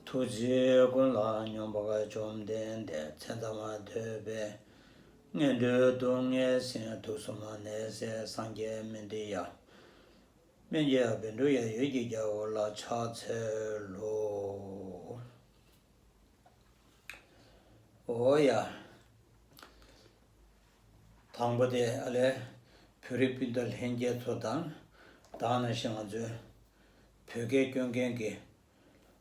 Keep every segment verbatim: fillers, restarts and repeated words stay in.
ཐུགས་རྗེ་ཀུན་ལ་སྙོམས་པར་བཅོམ་ལྡན་འདས། མཚན་ཐ་མ་ཐོས་པས་ངན་འགྲོའི་སྡུག་བསྔལ་སེལ། དུག་གསུམ་ནད་སེལ་སངས་རྒྱས་མི་འདི་ཡ། སྨན་གྱི་བཻ་ཌཱུརྱ་འོད་ཀྱི་རྒྱལ་པོ་ལ་ཕྱག་འཚལ་ལོ། འོ་ཡ། དང་པོ་དེ་ཨ་ལས་བོད་རིགས་སྤུན་ཟླ་ལྷན་རྒྱས་ཚོ་དང་། དེ་ནང་བཞིན་ང་ཚོའི་བོད་སྐད་སྐྱོན་མཁན་གྱི་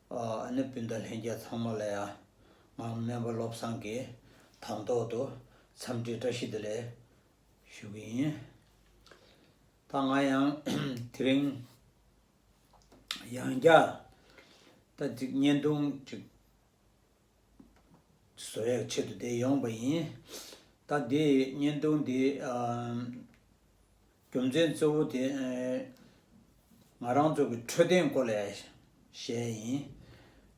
ཨ་ནི་སྤུན་ཟླ་ལྷན་རྒྱས་ཚང་མ་ལ་ཡང་ང་སྨན་པ་བློ་བཟང་གིས་དང་ཐོག་ཏུ་འཚམས་འདྲི་བཀྲ་ཤིས་བདེ་ལེགས་ཞུ་གི་ཡིན། ད་ང་ཡང་དེ་རིང་ཡང་བསྐྱར་ད་ཅིག་བརྙན་ཐུང་ཅིག་བཟོ་ཡག་ཆེད་དུ་འདིར་ཡོང་པ་ཡིན། ད་འདི་བརྙན་ཐུང་འདི་ཨ་རྒྱུ་མཚན་གཙོ་བོ་དེ་ཨ་ང་རང་ཚོ་གི་འཕྲོད་བསྟེན་སྐོར་ལ་བཤད་ཡིན།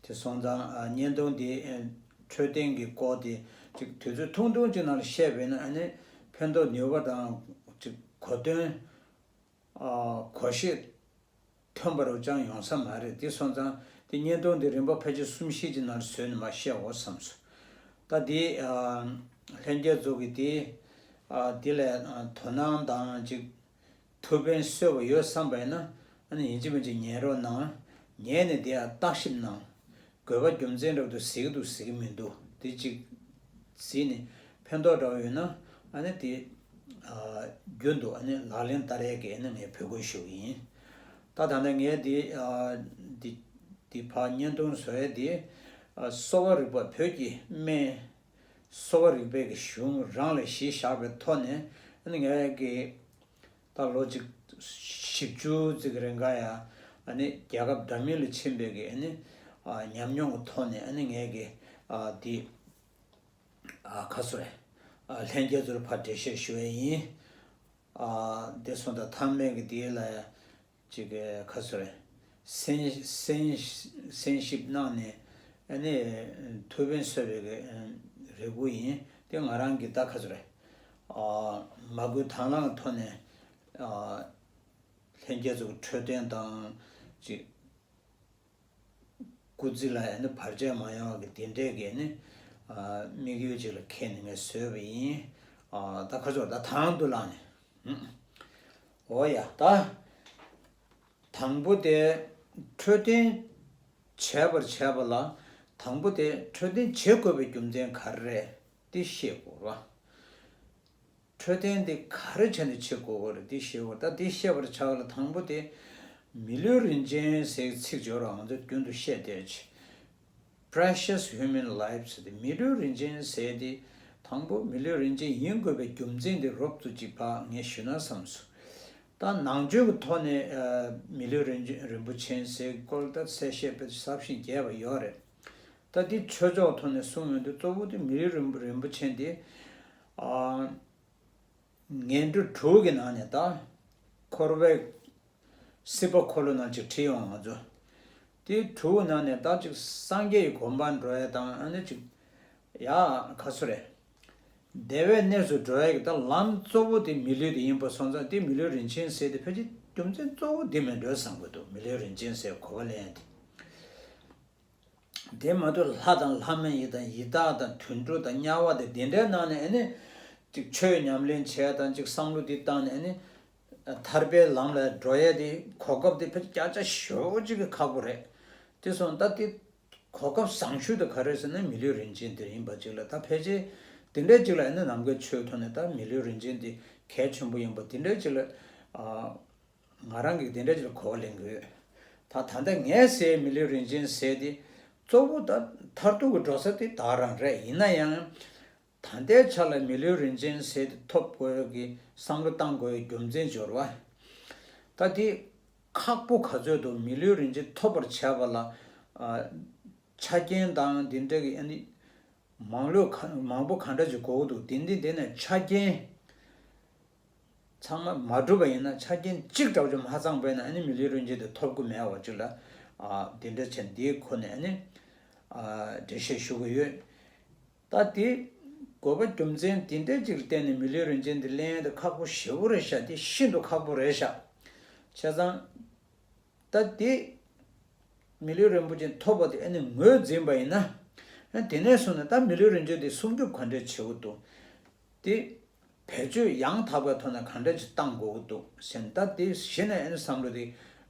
དེ་སོང་ཙང་ཨ་བརྙན་ཐུང་འདི་ཨ་འཕྲོད་བསྟེན་གྱི་སྐོར་དེ་ཅིག་དུས་ཚོད་ཐུང་ཐུང་ཅིག་ནང་ལ་བཤད་པས་ན་ཨ་ནི་ཕན་ཐོགས་ནུས་པ་དང་ཅིག་གོ་དོན་ཨ་གོ་ཤེས་ཐོན་པ་རུ་ཅང་ཡོང་ས་མ་རེད། དེ་སོང་ཙང་དེ་བརྙན་ཐུང་དེ་རིམ་པ་ཕལ་ཆེར་གསུམ་བཞི་ཅིག་ནང་བཟོས་ནས་མར་བཤད་འོ་བསམ་སོང་། ད་དེ་ཨ་ལྷན་རྒྱས་ཚོ་གིས་དེ་ཨ་དེ་ལ་ཨ་དོ་སྣང་དང་ཅིག་ཐུགས་ཕན་གསོས་པ་ཡོད་བསམ་པ་ཡིན་ན་ཨ་ནི་ཡིན་གཅིག་མིན་གཅིག་ཉན་རོགས་གནང་། ཉན་ནས་དེ་ཡང་བརྟག་ཞིབ་གནང་། དགོས་པ་རྒྱུ་མཚན་རབ་ཏུ་གཟིགས་ཀྱི་འདུག་གཟིགས་ཀྱི་མི་འདུག་དེ་གཅིག་གཟིགས་ནས་ཕན་ཐོགས་འདྲ་བོ་ཡོད་ན་ཨ་ནི་དེ་ཨ་རྒྱུན་དུ་ཨ་ནི་ལག་ལེན་བསྟར་ཡས་ཀྱི་ཨ་ནི་ངས་འབོད་སྐུལ་ཞུ་གི་ཡིན། ད་ད་ལྟ་ངས་དེ་ཨ་དེ་དེ་ཕར་བརྙན་ཐུང་བཟོ་ཡས་དེ་ཨ་གསོ་བ་རིག་པ་བོད་ཀྱི་སྨན་གསོ་བ་རིག་པའི་གི་གཞུང་རང་ལ་གཞི་བཞག་པའི་ཐོག་ནས་ཨ་ནི་ངས་ཀྱི་ད་ལོ་གཅིག་བཞི་བཅུ་ཙམ་གྱི་རིང་ག་ཡ་ཨ་ནི་རྒྱལ་ཁབ་འདྲ་མིན་ལ་ཕྱིན་པའི་གི་ཨ་ནི་ཨ་ཉམས་མྱོང་གི་ཐོག་ནས་ཨ་ནི་ངས་ཀྱི་ཨ་དེ་ཨ་ཁ་སོ་རེ་ཨ་ལྷན་རྒྱས་ཚོར་ཕར་འགྲེལ་བཤད་ཞུ་ཡས་ཡིན། ཨ་དེ་སོང་ད་མཐའ་མའི་གི་དེ་ལ་ཡ་ཅིག་གི་ཁ་སོ་རེ་གསན་གསན་གསན་ཞིབ་གནང་ནས་ཨ་ནི་ཐུགས་ཕན་གསོས་པའི་གི་རེ་སྐུལ་ཡིན། དེ་ང་རང་གི་ད་ཁ་སོ་རེ་ཨ་མ་བསྐུལ་དང་བླངས་ཐོག་ནས་ཨ་ལྷན་རྒྱས་ཚོ་གི་འཕྲོད་བསྟེན་དང་ཅིག་སྐུ་ཚེ་ལ་ཡང་ནི་བར་ཆད་མ་ཡོང་བ་གི་དེ་འདྲས་ཀྱི་ནི་ཨ་དམིགས་ཡུལ་ཅིག་ལ་འཁེལ་ནས་ངས་བཟོས་པ་ཡིན། ཨ་ད་ཁ་ཕྱོགས་ད་དང་དུ་བླངས་ནས། ཨོ་ཡ་ད། དང་པོ་དེ་འཕྲོད་བསྟེན་བྱས་པར་བྱས་པ་ལ་དང་པོ་དེ་འཕྲོད་བསྟེན་བྱེད་དགོས་པའི་རྒྱུ་མཚན་ག་རེ་རེད་དེ་ཤེས་དགོས་ར། འཕྲོད་བསྟེན་དེ་ག་རེ་བྱས་ནས་བྱེད་དགོས་པ་རེད་དེ་ཤེས་དགོས། ད་དེ་ཤེས་པར་བྱ་བ་ལ་དང་པོ་དེ་མི་ལུས་རིན་ཆེན་ཟེར་ཚིག་སྦྱོར་བ་ང་ཚོ་རྒྱུན་དུ་བཤད་བསྡད་ཆེ། Precious human life ཟེར་ཏེ་མི་ལུས་རིན་ཆེན་ཟེར་ཏེ་དང་པོ་མི་ལུས་རིན་ཆེན་ཡིན་དགོས་པའི་རྒྱུ་མཚན་དེ་རོབ་ཙམ་ཅིག་ཕར་ངས་ཞུས་ན་བསམས་སོང་། ད་ནང་ཆོས་ཀྱི་ཐོག་ནས་ཨ་མི་ལུས་རིན་ཆེན་རིན་པོ་ཆེ་ཟེར་སྐོར་ད་གསལ་བཤད་དཔེ་གསར་བཞེངས་རྒྱས་པ་ཡོད་རེད། ད་འདི་ཆོས་ཕྱོགས་ཐོག་ནས་གསུངས་ཡོང་དུས་གཙོ་བོ་དེ་མི་ལུས་རིན་པོ་རིན་པོ་ཆེ་འདི་ཨ་ངན་འགྲོ་དྲུག་གི་ནང་ནས་ད་འཁོར་བའི་སྲིད་པ་འཁོར་ལོ་ནང་ཅིག་ཁྲིད་ཡོང་ང་ཚོ། དེ་དྲུག་ནང་ནས་ད་ཅིག་སངས་རྒྱས་ཀྱི་གོ་འཕང་འགྲོ་ཡ་དང་ཨ་ནི་ཅིག་ཡ་ག་ཚོད་རེད། བདེ་བའི་གནས་སུ་འགྲོ་ཡ་གི་ད་ལམ་གཙོ་བོ་དེ་མི་ལུས་དེ་ཡིན་པ་སོང་ཙང་དེ་མི་ལུས་རིན་ཆེན་ཟེར་དེ་ཕལ་ཆེར་རྒྱུ་མཚན་གཙོ་བོ་དེ་མིན་འགྲོ་བསམ་གི་འདུག་མི་ལུས་རིན་ཆེན་ཟེར་གོ་བ་ལེན་ཡ་དེ། དེ་མ་གཏོགས་ལྷ་དང་ལྷ་མིན་ཡི་དང་ཡི་དྭགས་དང་དུད་འགྲོ་དང་དམྱལ་བ་དང་དེ་འདྲའི་ནང་ནས་ཨ་ནི་ཅིག་ཆོས་ཉམས་ལེན་བྱས་དང་ཅིག་བསམ་བློ་འདི་བཏང་ནས་ཨ་ནི་ཐར་པའི་ལམ་ལ་འགྲོ་ཡས་དེ་གོ་སྐབས་དེ་ཕལ་ཆེར་བརྒྱ་ཆ་ཞེ་པོ་ཅིག་གི་ཁག་པོ་རེད། དེ་སོང་ད་དེ་གོ་སྐབས་བཟང་ཤོས་དེ་ག་རེ་ཟེར་ན་མི་ལུས་རིན་ཆེན་དེ་ཡིན་པ་ཅིག་ལ་ད་ཕལ་ཆེར་དེ་འདྲའི་ཅིག་ལ་ཨ་ནི་ནམ་མཁའི་ཆོས་ཐོག་ནས་ད་མི་ལུས་རིན་ཆེན་དེ་གལ་ཆེན་པོ་ཡིན་པ་དེ་འདྲའི་ཅིག་ལ་ཨ། ང་རང་གིས་དེ་འདྲ་ཅིག་ལ་གོ་བ་ལེན་གི་ཡོད། ད་ད་ལྟ་ངས་ཟེར་མི་ལུས་རིན་ཆེན་ཟེར་དེ་གཙོ་བོ་ད་མཐར་ཐུག་གི་འགྲོ་ས་དེ་ད་རང་རེད། ཡིན་ན་ཡང་ད་ལྟའི་ཆ་ལ་མི་ལུས་རིན་ཆེན་ཟེར་དེ་ཐོབ་དགོས་ཀྱི་བསམ་བློ་བཏང་དགོས་ཀྱི་རྒྱུ་མཚན་སྦྱོར་བ། ད་དེ་ཁག་པོ་ག་ཚོད་འདུག་མི་ལུས་རིན་ཆེན་ཐོབ་པར་བྱ་བ་ལ་ཨ་ཆ་རྐྱེན་དང་དེ་འདྲ་གི་ཨ་ནི། མང་ལོས་ག་མང་པོ་ག་འདྲ་ཅིག་དགོས་ཀྱི་འདུག་དེ་འདི་དེ་ནས་ཆ་རྐྱེན་ཚང་མ་མ་འགྲུབ་པ་ཡིན་ན་ཆ་རྐྱེན་གཅིག་འདྲ་བོ་ཅིག་མ་ཚང་པས་ན་ཨ་ནི་མི་ལུས་རིན་ཆེན་དེ་ཐོབ་ཀྱི་མེད་པ་ཅིག་ལ་ཨ་དེ་འདྲ་བྱས་འདིའི་ཁོ་ནས་ཨ་ནི་ཨ་འགྲེལ་བཤད་ཞུ་གི་ཡོད། ད་དེ་དགོས་པ་རྒྱུ་མཚན་དེ་འདྲ་ཅིག་ལ་བརྟེན་ནས་མི་ལུས་རིན་ཆེན་དེ་ལེན་ཡ་དེ་ཁག་པོ་ཞེ་པོ་རེད་ཤག་དེ་ཤིན་ཏུ་ཁག་པོ་རེད་ཤག་བྱས་ཙང་། ད་དེ་ མི་ལུས་རིན་པོ་ཆེ་ཐོབ་པ་དེ་ཨ་ནི་ངོས་འཛིན་པ་ཡིན་ན། དེ་ནས་བཟུང་ནས་ད་མི་ལུས་རིན་ཆེན་དེ་སྲུང་སྐྱོབ་ག་འདྲ་བྱེད་དགོས་འདུག་དེ་བེད་སྤྱོད་ཡང་དག་པའི་ཐོག་ནས་ག་འདྲ་ཅིག་བཏང་དགོས་ཀྱི་འདུག་ཟེར་ནས། ད་དེ་གཞི་ནས་ཨ་ནི་བསམ་བློ་དེ་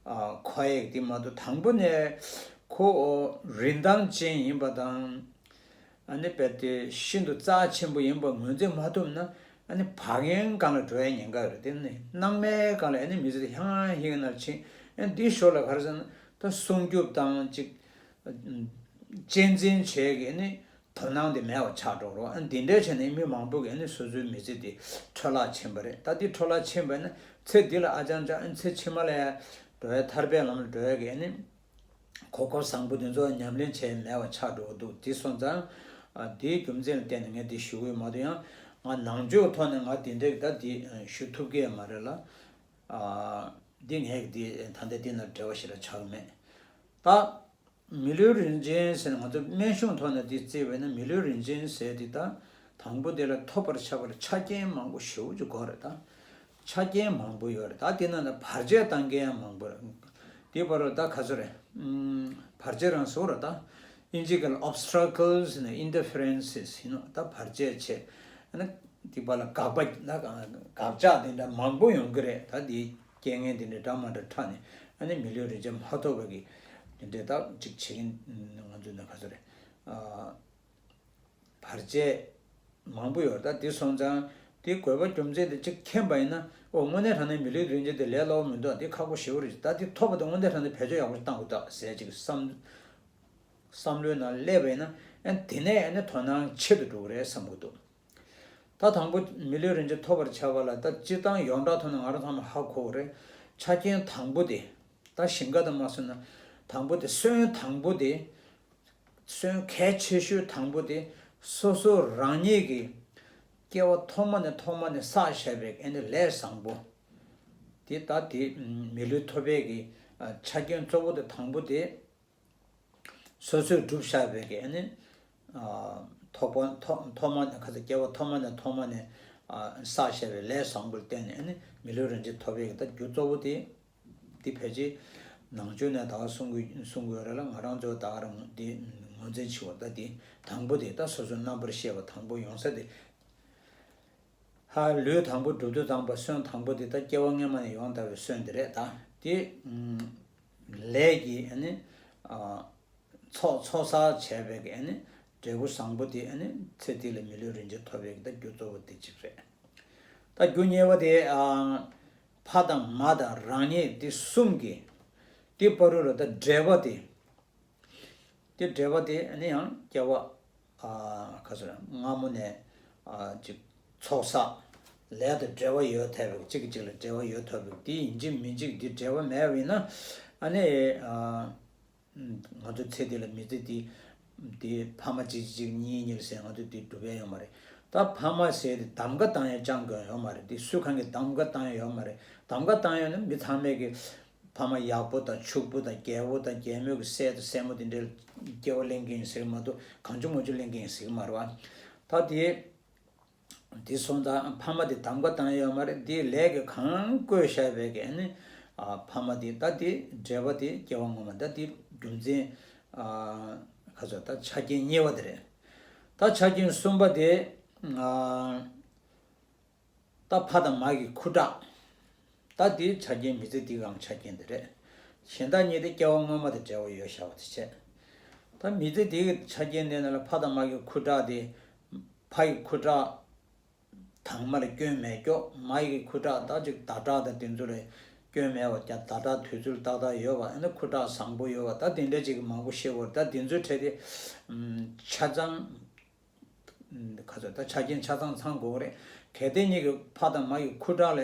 འཁོར་ཡག་དེ་མ་གཏོགས། དང་པོ་ནས་ཁོ་རིན་ཐང་ཅན་ཡིན་པ་དང་། ཨ་ནི་རྦད་དེ་ཤིན་ཏུ་རྩ་ཆེན་པོ་ཡིན་པ་ངོས་འཛིན་མ་ཐུབ་ན། ཨ་ནི་བག་གཡེང་སྒང་ལ་འགྲོ་ཡ་ཉེན་ཁ་ཡོད་རེད། དེ་ནི་སྣང་མེད་སྒང་ལ་ཨ་ནི་མི་ཚེ་དེ་ཧང་ཧིང་ནར་ཕྱིན། ཨ་ནི་འདིའི་ཞོར་ལ་ག་རེ་ཟེར་ན། ད་སྲུང་སྐྱོབ་དང་ཅིག་གཅེས་འཛིན་བྱེད་ཀྱི་ཨ་ནི་དོ་སྣང་དེ་མེད་པ་ཆགས་འགྲོ་རོགས། ཨ་ནི་འདི་འདྲའི་བྱས་ནས་མི་མང་པོ་གིས་ཨ་ནི་སོ་སོའི་མི་ཚེ་དེ་འཕྲོ་བརླག་ཕྱིན་པ་རེད། ད་འདི་འཕྲོ་བརླག་ཕྱིན་པ་ཡིན་ན། ཚེ་འདི་ལ་ཨ་ཅང་ཅང་ཨ་ནི་ཚེ་ཕྱི་མ་ལ་འགྲོ་བའི་ཐར་པའི་ལམ་ལ་འགྲོ་ཡ་གི་ཨ་ནི་གོ་སྐབས་བཟང་པོ་དེ་ཚོ་ཉམས་ལེན་བྱས་མེད་པ་ཆགས་འགྲོ་གི་འདུག་དེ་སོང་ཙང་། ཨ་དེའི་རྒྱུ་མཚན་ལ་བརྟེན་ནས་ངས་འདི་ཞུ་གི་ཡོད་མ་གཏོགས། ཡང་ང་ནང་ཆོས་ཐོག་ནས་ང་དེ་འདྲའི་ད་འདི་ཞུ་ཐུབ་ཀྱི་ཡོད་མ་རེད་ལ། ཨ་འདི་ངས་འདི་ད་ལྟ་འདི་ན་འབྲེལ་བ་ཞིག་ལ་ཆགས་ཀྱི་མེད། ད་མི་ལུས་རིན་ཆེན་ཟེར་ནས་ང་ཚོ་སྨན་གཞུང་ཐོག་ནས་འདི་བརྩིས་པས་ན། མི་ལུས་རིན་ཆེན་ཟེར་འདི་ད་དང་པོ་དེ་ལ་ཐོབ་པར་བྱ་བར་ཆ་རྐྱེན་མང་པོ་ཞེ་པོ་ཅིག་དགོས་རེད། ད་ཆ་རྐྱེན་མང་པོ་ཡོད་རེད། ད་དེ་ནང་ནས་བར་ཆད་བཏང་མཁན་ཡང་མང་པོ་རེད། དེ་བར་ལ་ད་ག་ཚོད་རེད། ཨུམ། བར་ཆད་རང་ཟེར་ར། ད་དབྱིན་ཇི་སྐད་ལ་obstacles ནས་interferences ཡིན་ནོ། ད་བར་ཆད་བྱས། ཨ་ནི་དེ་བར་ལ་དགག་པ་ད་དགག་བྱ་དེ་འདྲ་མང་པོ་ཡོང་གི་རེད། ད་དེ་རྐྱེན་ངན་དེ་འདྲ་འདྲ་མ་འདྲ་འཕྲད་ནས། ཨ་ནི་མི་ལུས་རིན་ཆེན་མ་ཐོབ་པ་གི་དེ་འདྲ་ད་ཅིག་བྱེད་ཀྱིན། ང་ཚོ་ནས་ག་ཚོད་རེད། ཨ། བར་ཆད་མང་པོ་ཡོད། ད་དེ་སོང་ཙང་དེ་དགོས་པ་རྒྱུ་མཚན་དེ་གཅིག་མཁྱེན་པ་ཡིན་ན། ཨོ་དངོས་གནས་དྲང་གནས་མི་ལུས་རིན་ཆེན་དེ་ལས་སླ་པོ་མི་འདུག་དེ་ཁག་པོ་ཞེ་པོ་རེད། ད་དེ་ཐོབ་པ་དེ་དངོས་གནས་དྲང་གནས་བེད་སྤྱོད་ཡག་པོ་ཞིག་བཏང་དགོས་ད་ཟེར་ཅིག་བསམ་བསམ་བློའི་ནང་སླེབས་པ་ཡིན་ན། ཨ་དེ་ནས་ཨ་ནི་དོ་སྣང་ཆེ་རུ་འགྲོ་གི་རེད་བསམ་གྱི་འདུག་ད་དང་པོ་མི་ལུས་རིན་ཆེན་ཐོབ་པར་བྱ་བ་ལ། ད་སྤྱིར་བཏང་ཡོངས་གྲགས་ཐོག་ནས་ང་རང་ཚང་མ་ཧ་གོ་གི་རེད། ཆ་རྐྱེན་དང་པོ་དེ། ད་ཞིང་ཁ་དང་མ་སོང་ན། དང་པོ་དེ་སོན་དང་པོ་དེ། སོན་གལ་ཆེ་ཤོས་དང་པོ་དེ་སོ་སོ་རང་ཉིད་ཀྱི་སྐྱེ་བ་ཐོག་མ་ནས་ཐོག་མ་ནས་བསགས་བཞག་པའི་ཨ་ནི་ལས་བཟང་པོ་དེ། ད་དེ་མི་ལུས་ཐོབ་པའི་གི་ཆ་རྐྱེན་གཙོ་བོ་དེ་དང་པོ་དེ་སོ་སོས་བསྒྲུབས་བཞག་པའི་གི་ཨ་ནི་ཐོག་པ་ཐོག་ཐོག་མ་ནས་ག་ཚོད་སྐྱེ་བ་ཐོག་མ་ནས་ཐོག་མ་ནས་བསགས་བཞག་པའི་ལས་བཟང་པོར་བརྟེན་ནས་ཨ་ནི་མི་ལུས་རིན་ཆེན་ཐོབ་པའི་གི་ད་རྒྱུ་གཙོ་བོ་དེ། འདི་ཕལ་ཆེར་ནང་ཆོས་ནས་ད་ག་གསུང་གི་གསུང་གི་ཡོད་རེད་ལ། ང་རང་ཚོ་ད་ག་རང་འདི་ངོས་འཛིན་བྱེད་པ་ད་འདི་དང་པོ་དེ་ད་སོ་སོ་རྣམ་པར་ཤེས་པ་དང་པོ་ཡོང་ས་དེ། ཧ། ལུས་དང་པོ་གྲུབ་དུས་ཙམ་པ་སོན་དང་པོ་དེ་ད་སྐྱེ་བ་སྔོན་མ་ནས་ཡོང་ལྟ་བུའི་སོན་དེ་རེད། ད་དེ་ལས་ཀྱི་ཨ་ནི་ཚོགས་ཚོགས་བསགས་བྱས་པའི་གི་ཨ་ནི་འབྲས་བུ་བཟང་པོ་དེ་ཨ་ནི་ཚེ་འདི་ལ་མི་ལུས་རིན་ཆེན་ཐོབ་པའི་གི་ད་རྒྱུ་གཙོ་བོ་དེ་གཅིག་རེད། ད་རྒྱུ་གཉིས་པ་དེ། ཨ། ཕ་དང་མ་དང་རང་ཉིད་དེ་གསུམ་གྱི་དེ་བར་དུ་ལ་ད་འབྲེལ་བ་དེ། དེ་འབྲེལ་བ་དེ་ནི་ཡང་སྐྱེ་བ། ཨ། ག་ཚོད་སྔ་མོ་ནས། ཨ། ཅིག་ཚོགས་བསགས་ལས་དང་འབྲེལ་བ་ཡོད་ཐལ་བའི། གཅིག་གིས་གཅིག་ལ་འབྲེལ་བ་ཡོད་ཐལ་བའི་དེ་ཡིན་གཅིག་མིན་གཅིག་དེ་འབྲེལ་བ་མེད་པ་ཡིན་ན། ཨ་ནི། ཨ། ང་ཚོ་ཚེ་འདི་ལ་མི་ཚེ་འདི་འདི་ཕ་མ་གཅིག་གཅིག་གཉིས་གཉིས་ལ་ཟེར་ང་ཚོ་འདི་སྒྲུབ་ཡ་ཡོད་མ་རེད། ད་ཕ་མ་ཟེར་དེ་གདམ་ག་བཏང་ཡ་ཅང་དགོས་ཡོད་མ་རེད། འདི་སུ་གང་གི་གདམ་ག་བཏང་ཡ་ཡོད་མ་རེད། གདམ་ག་བཏང་ཡ་ནི་མི་ཚང་མས་གི་ཕ་མ་ཡག་པོ་དང་ཕྱུག་པོ་དང་རྒྱལ་པོ་དང་རྒྱལ་མོའི་གི་སྲས་དང་སྲས་མོ་དེ་འདྲའི་སྐྱེ་བ་ལེན་གི་ཡིན་ཟེར་གི་མ་གཏོགས། གང་བྱུང་མང་བྱུང་ལེན་གི་ཡིན་ཟེར་གི་མ་རེད་བ། ད་དེ། དེ་སོང་ཙང་ཕ་མ་དེ་གདམ་ག་བཏང་ཡོད་མ་རེད། དེ་ལས་ཀྱི་གང་བསྐོས་བཞག་པའི་གི་ཨ་ནི། ཨ། ཕ་མ་དེ་ད་དེ་འབྲེལ་བ་དེ་སྐྱེ་བ་སྔོན་མ་ད་དེ་རྒྱུ་མཚན། ཨ། ག་ཚོད་ད་ཆ་རྐྱེན་གཉིས་པ་དེ་རེད། ད་ཆ་རྐྱེན་གསུམ་པ་དེ། ཨ། ད་ཕ་དང་མ་གི་ཁུ་ཁྲག་ད་དེ་ཆ་རྐྱེན་མི་ཚེ་འདི་གང་ཆ་རྐྱེན་དེ་རེད། གཞན་དག་གཉིས་དེ་སྐྱེ་བ་སྔོན་མ་དང་འབྲེལ་བ་ཡོད་བཞག་པ་དེ་བྱས། ད་མི་ཚེ་འདི་གི་ཆ་རྐྱེན་དེ་ནང་ལ་ཕ་དང་མ་གི་ཁུ་ཁྲག་དེ། ཕ་ཡི་ཁུ་ཁྲག་དྭངས་མར་སྐྱོན་མེད་ཀྱོག་མ་ཡི་ཁུ་ཁྲག་ད་ཅིག་ཟླ་ཁྲག་དང་དེ་ཚོ་ལ་སྐྱོན་མེད་པ། ཀྱང་ཟླ་ཁྲག་དུས་ཚོད་ཏག་ཏག་ཡོད་པ། ཨ་ནི་ཁུ་ཁྲག་བཟང་པོ་ཡོད་པ། ད་དེ་འདྲ་ཅིག་མང་པོ་ཤེས་དགོས་རེད། ད་དེ་ཚོའི་གྲས་དེ་ཆ་ཚང་། ག་ཚོད་ད་ཆ་རྐྱེན་ཆ་ཚང་ཚང་དགོས་རེད། གལ་ཏེ་ཉིད་ཀྱི་ཕ་དང་མ་ཡི་ཁུ་ཁྲག་ལ་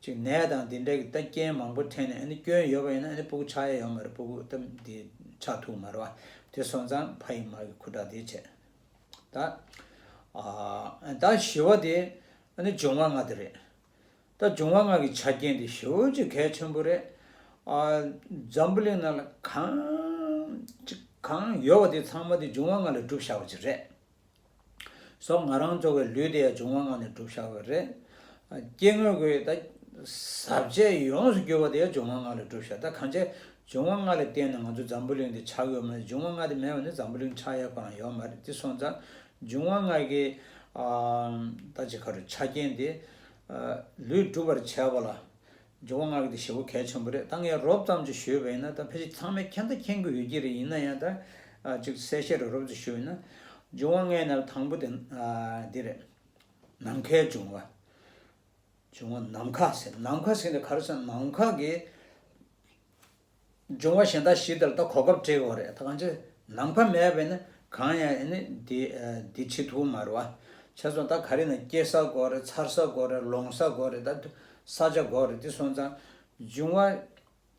ཅིག་ནད་དང་དེ་འདྲ་གི་ད་རྐྱེན་མང་པོ་འཕྲད་ནས་ཨ་ནི་སྐྱོན་ཡོད་པ་ཡིན་ན། ཨ་ནི་སྤུ་གུ་ཆགས་ཡ་ཡོད་མ་རེད། སྤུ་གུ་ད་དེ་ཆགས་ཐུབ་མ་རེད་བ། དེ་སོང་ཙང་ཕ་ཡི་མ་ཡི་ཁུ་ཁྲག་དེ་བྱས། ད། ཨ། ད་བཞི་པ་དེ་ཨ་ནི་འབྱུང་བ་ལྔ་དེ་རེད། ད་འབྱུང་བ་ལྔ་གི་ཆ་རྐྱེན་དེ་ཞེ་པོ་ཅིག་གལ་ཆེན་པོ་རེད། ཨ། འཛམ་བུ་གླིང་ནང་ལ་གང་ཅིག་གང་ཡོད་པ་དེ་ཚང་མ་དེ་འབྱུང་བ་ལྔ་ལས་གྲུབ་བཞག་པ་ཅིག་རེད། སོ་ང་རང་ཚོ་གི་ལུས་དེ་ཡང་འབྱུང་བ་ལྔ་ནས་གྲུབ་བཞག་པ་རེད། ཨ། སྐྱེ་དངོས་ཀྱི་ད་ཟག་བཅས་ཡོངས་སུ་གྱུར་པ་དེ་ཡང་འབྱུང་བ་ལྔ་ལས་གྲུབ་བཞག་ད་གང་བྱས་ འབྱུང་བ་ལྔ་ལ་བརྟེན་ནས་ང་ཚོ་འཛམ་བུ་གླིང་འདི་ཆགས་ཡོད་མ་རེད། འབྱུང་བ་ལྔ་དེ་མེད་པ་ནི་འཛམ་བུ་གླིང་ཆགས་ཡ་ཁོ་རང་ཡོད་མ་རེད། དེ་སོང་ཙང་འབྱུང་བ་ལྔ་གི་ཨ་ད་ཅི་ཁ་རུ་ཆ་རྐྱེན་དེ་ཨ་ལུས་འགྲུབ་པར་བྱས་པ་ལ། འབྱུང་བ་ལྔ་གི་དེ་ཞེ་པོ་གལ་ཆེན་པོ་རེད། ད་ངས་རོབ་ཙམ་ཅིག་ཞུས་པ་ཡིན་ན། ད་ཕལ་ཆེར་ཚང་མས་མཁྱེན་ད་མཁྱེན་གྱི་ཡོད་ཀྱི་རེད། ཡིན་ན་ཡང་ད་ཨ་ཅིག་གསལ་བཤད་རོབ་རོབ་ཅིག་ཞུས་ཡིན་ན། འབྱུང་བ་ལྔའི་ནང་དང་པོ་དེ་ཨ་འདི་རེད། ནམ་མཁའི་འབྱུང་བ། འབྱུང་བ་ནམ་མཁའ་ཟེར། ནམ་མཁའ་ཟེར་ནས་ག་རེ་ཟེར་ན། ནམ་མཁའ་གི་འབྱུང་བ་གཞན་དག་བཞི་དེ་ལ་ད་གོ་སྐབས་སྤྲད་དགོས་རེད། ད་གང་ཅི་ནམ་མཁའ་མེད་པས་ན་གང་ཡང་ཨ་ནི་འདི་ཨ་འདི་བྱེད་ཐུབ་མ་རེད་བ། བྱས་ཙང་ད་ག་རེ་ན་སྐྱེ་ས་དགོས་རེད། འཚར་ས་དགོས་རེད། ལོང་ས་དགོས་རེད། ད་ས་ཆ་དགོས་རེད། དེ་སོང་ཙང་འབྱུང་བ་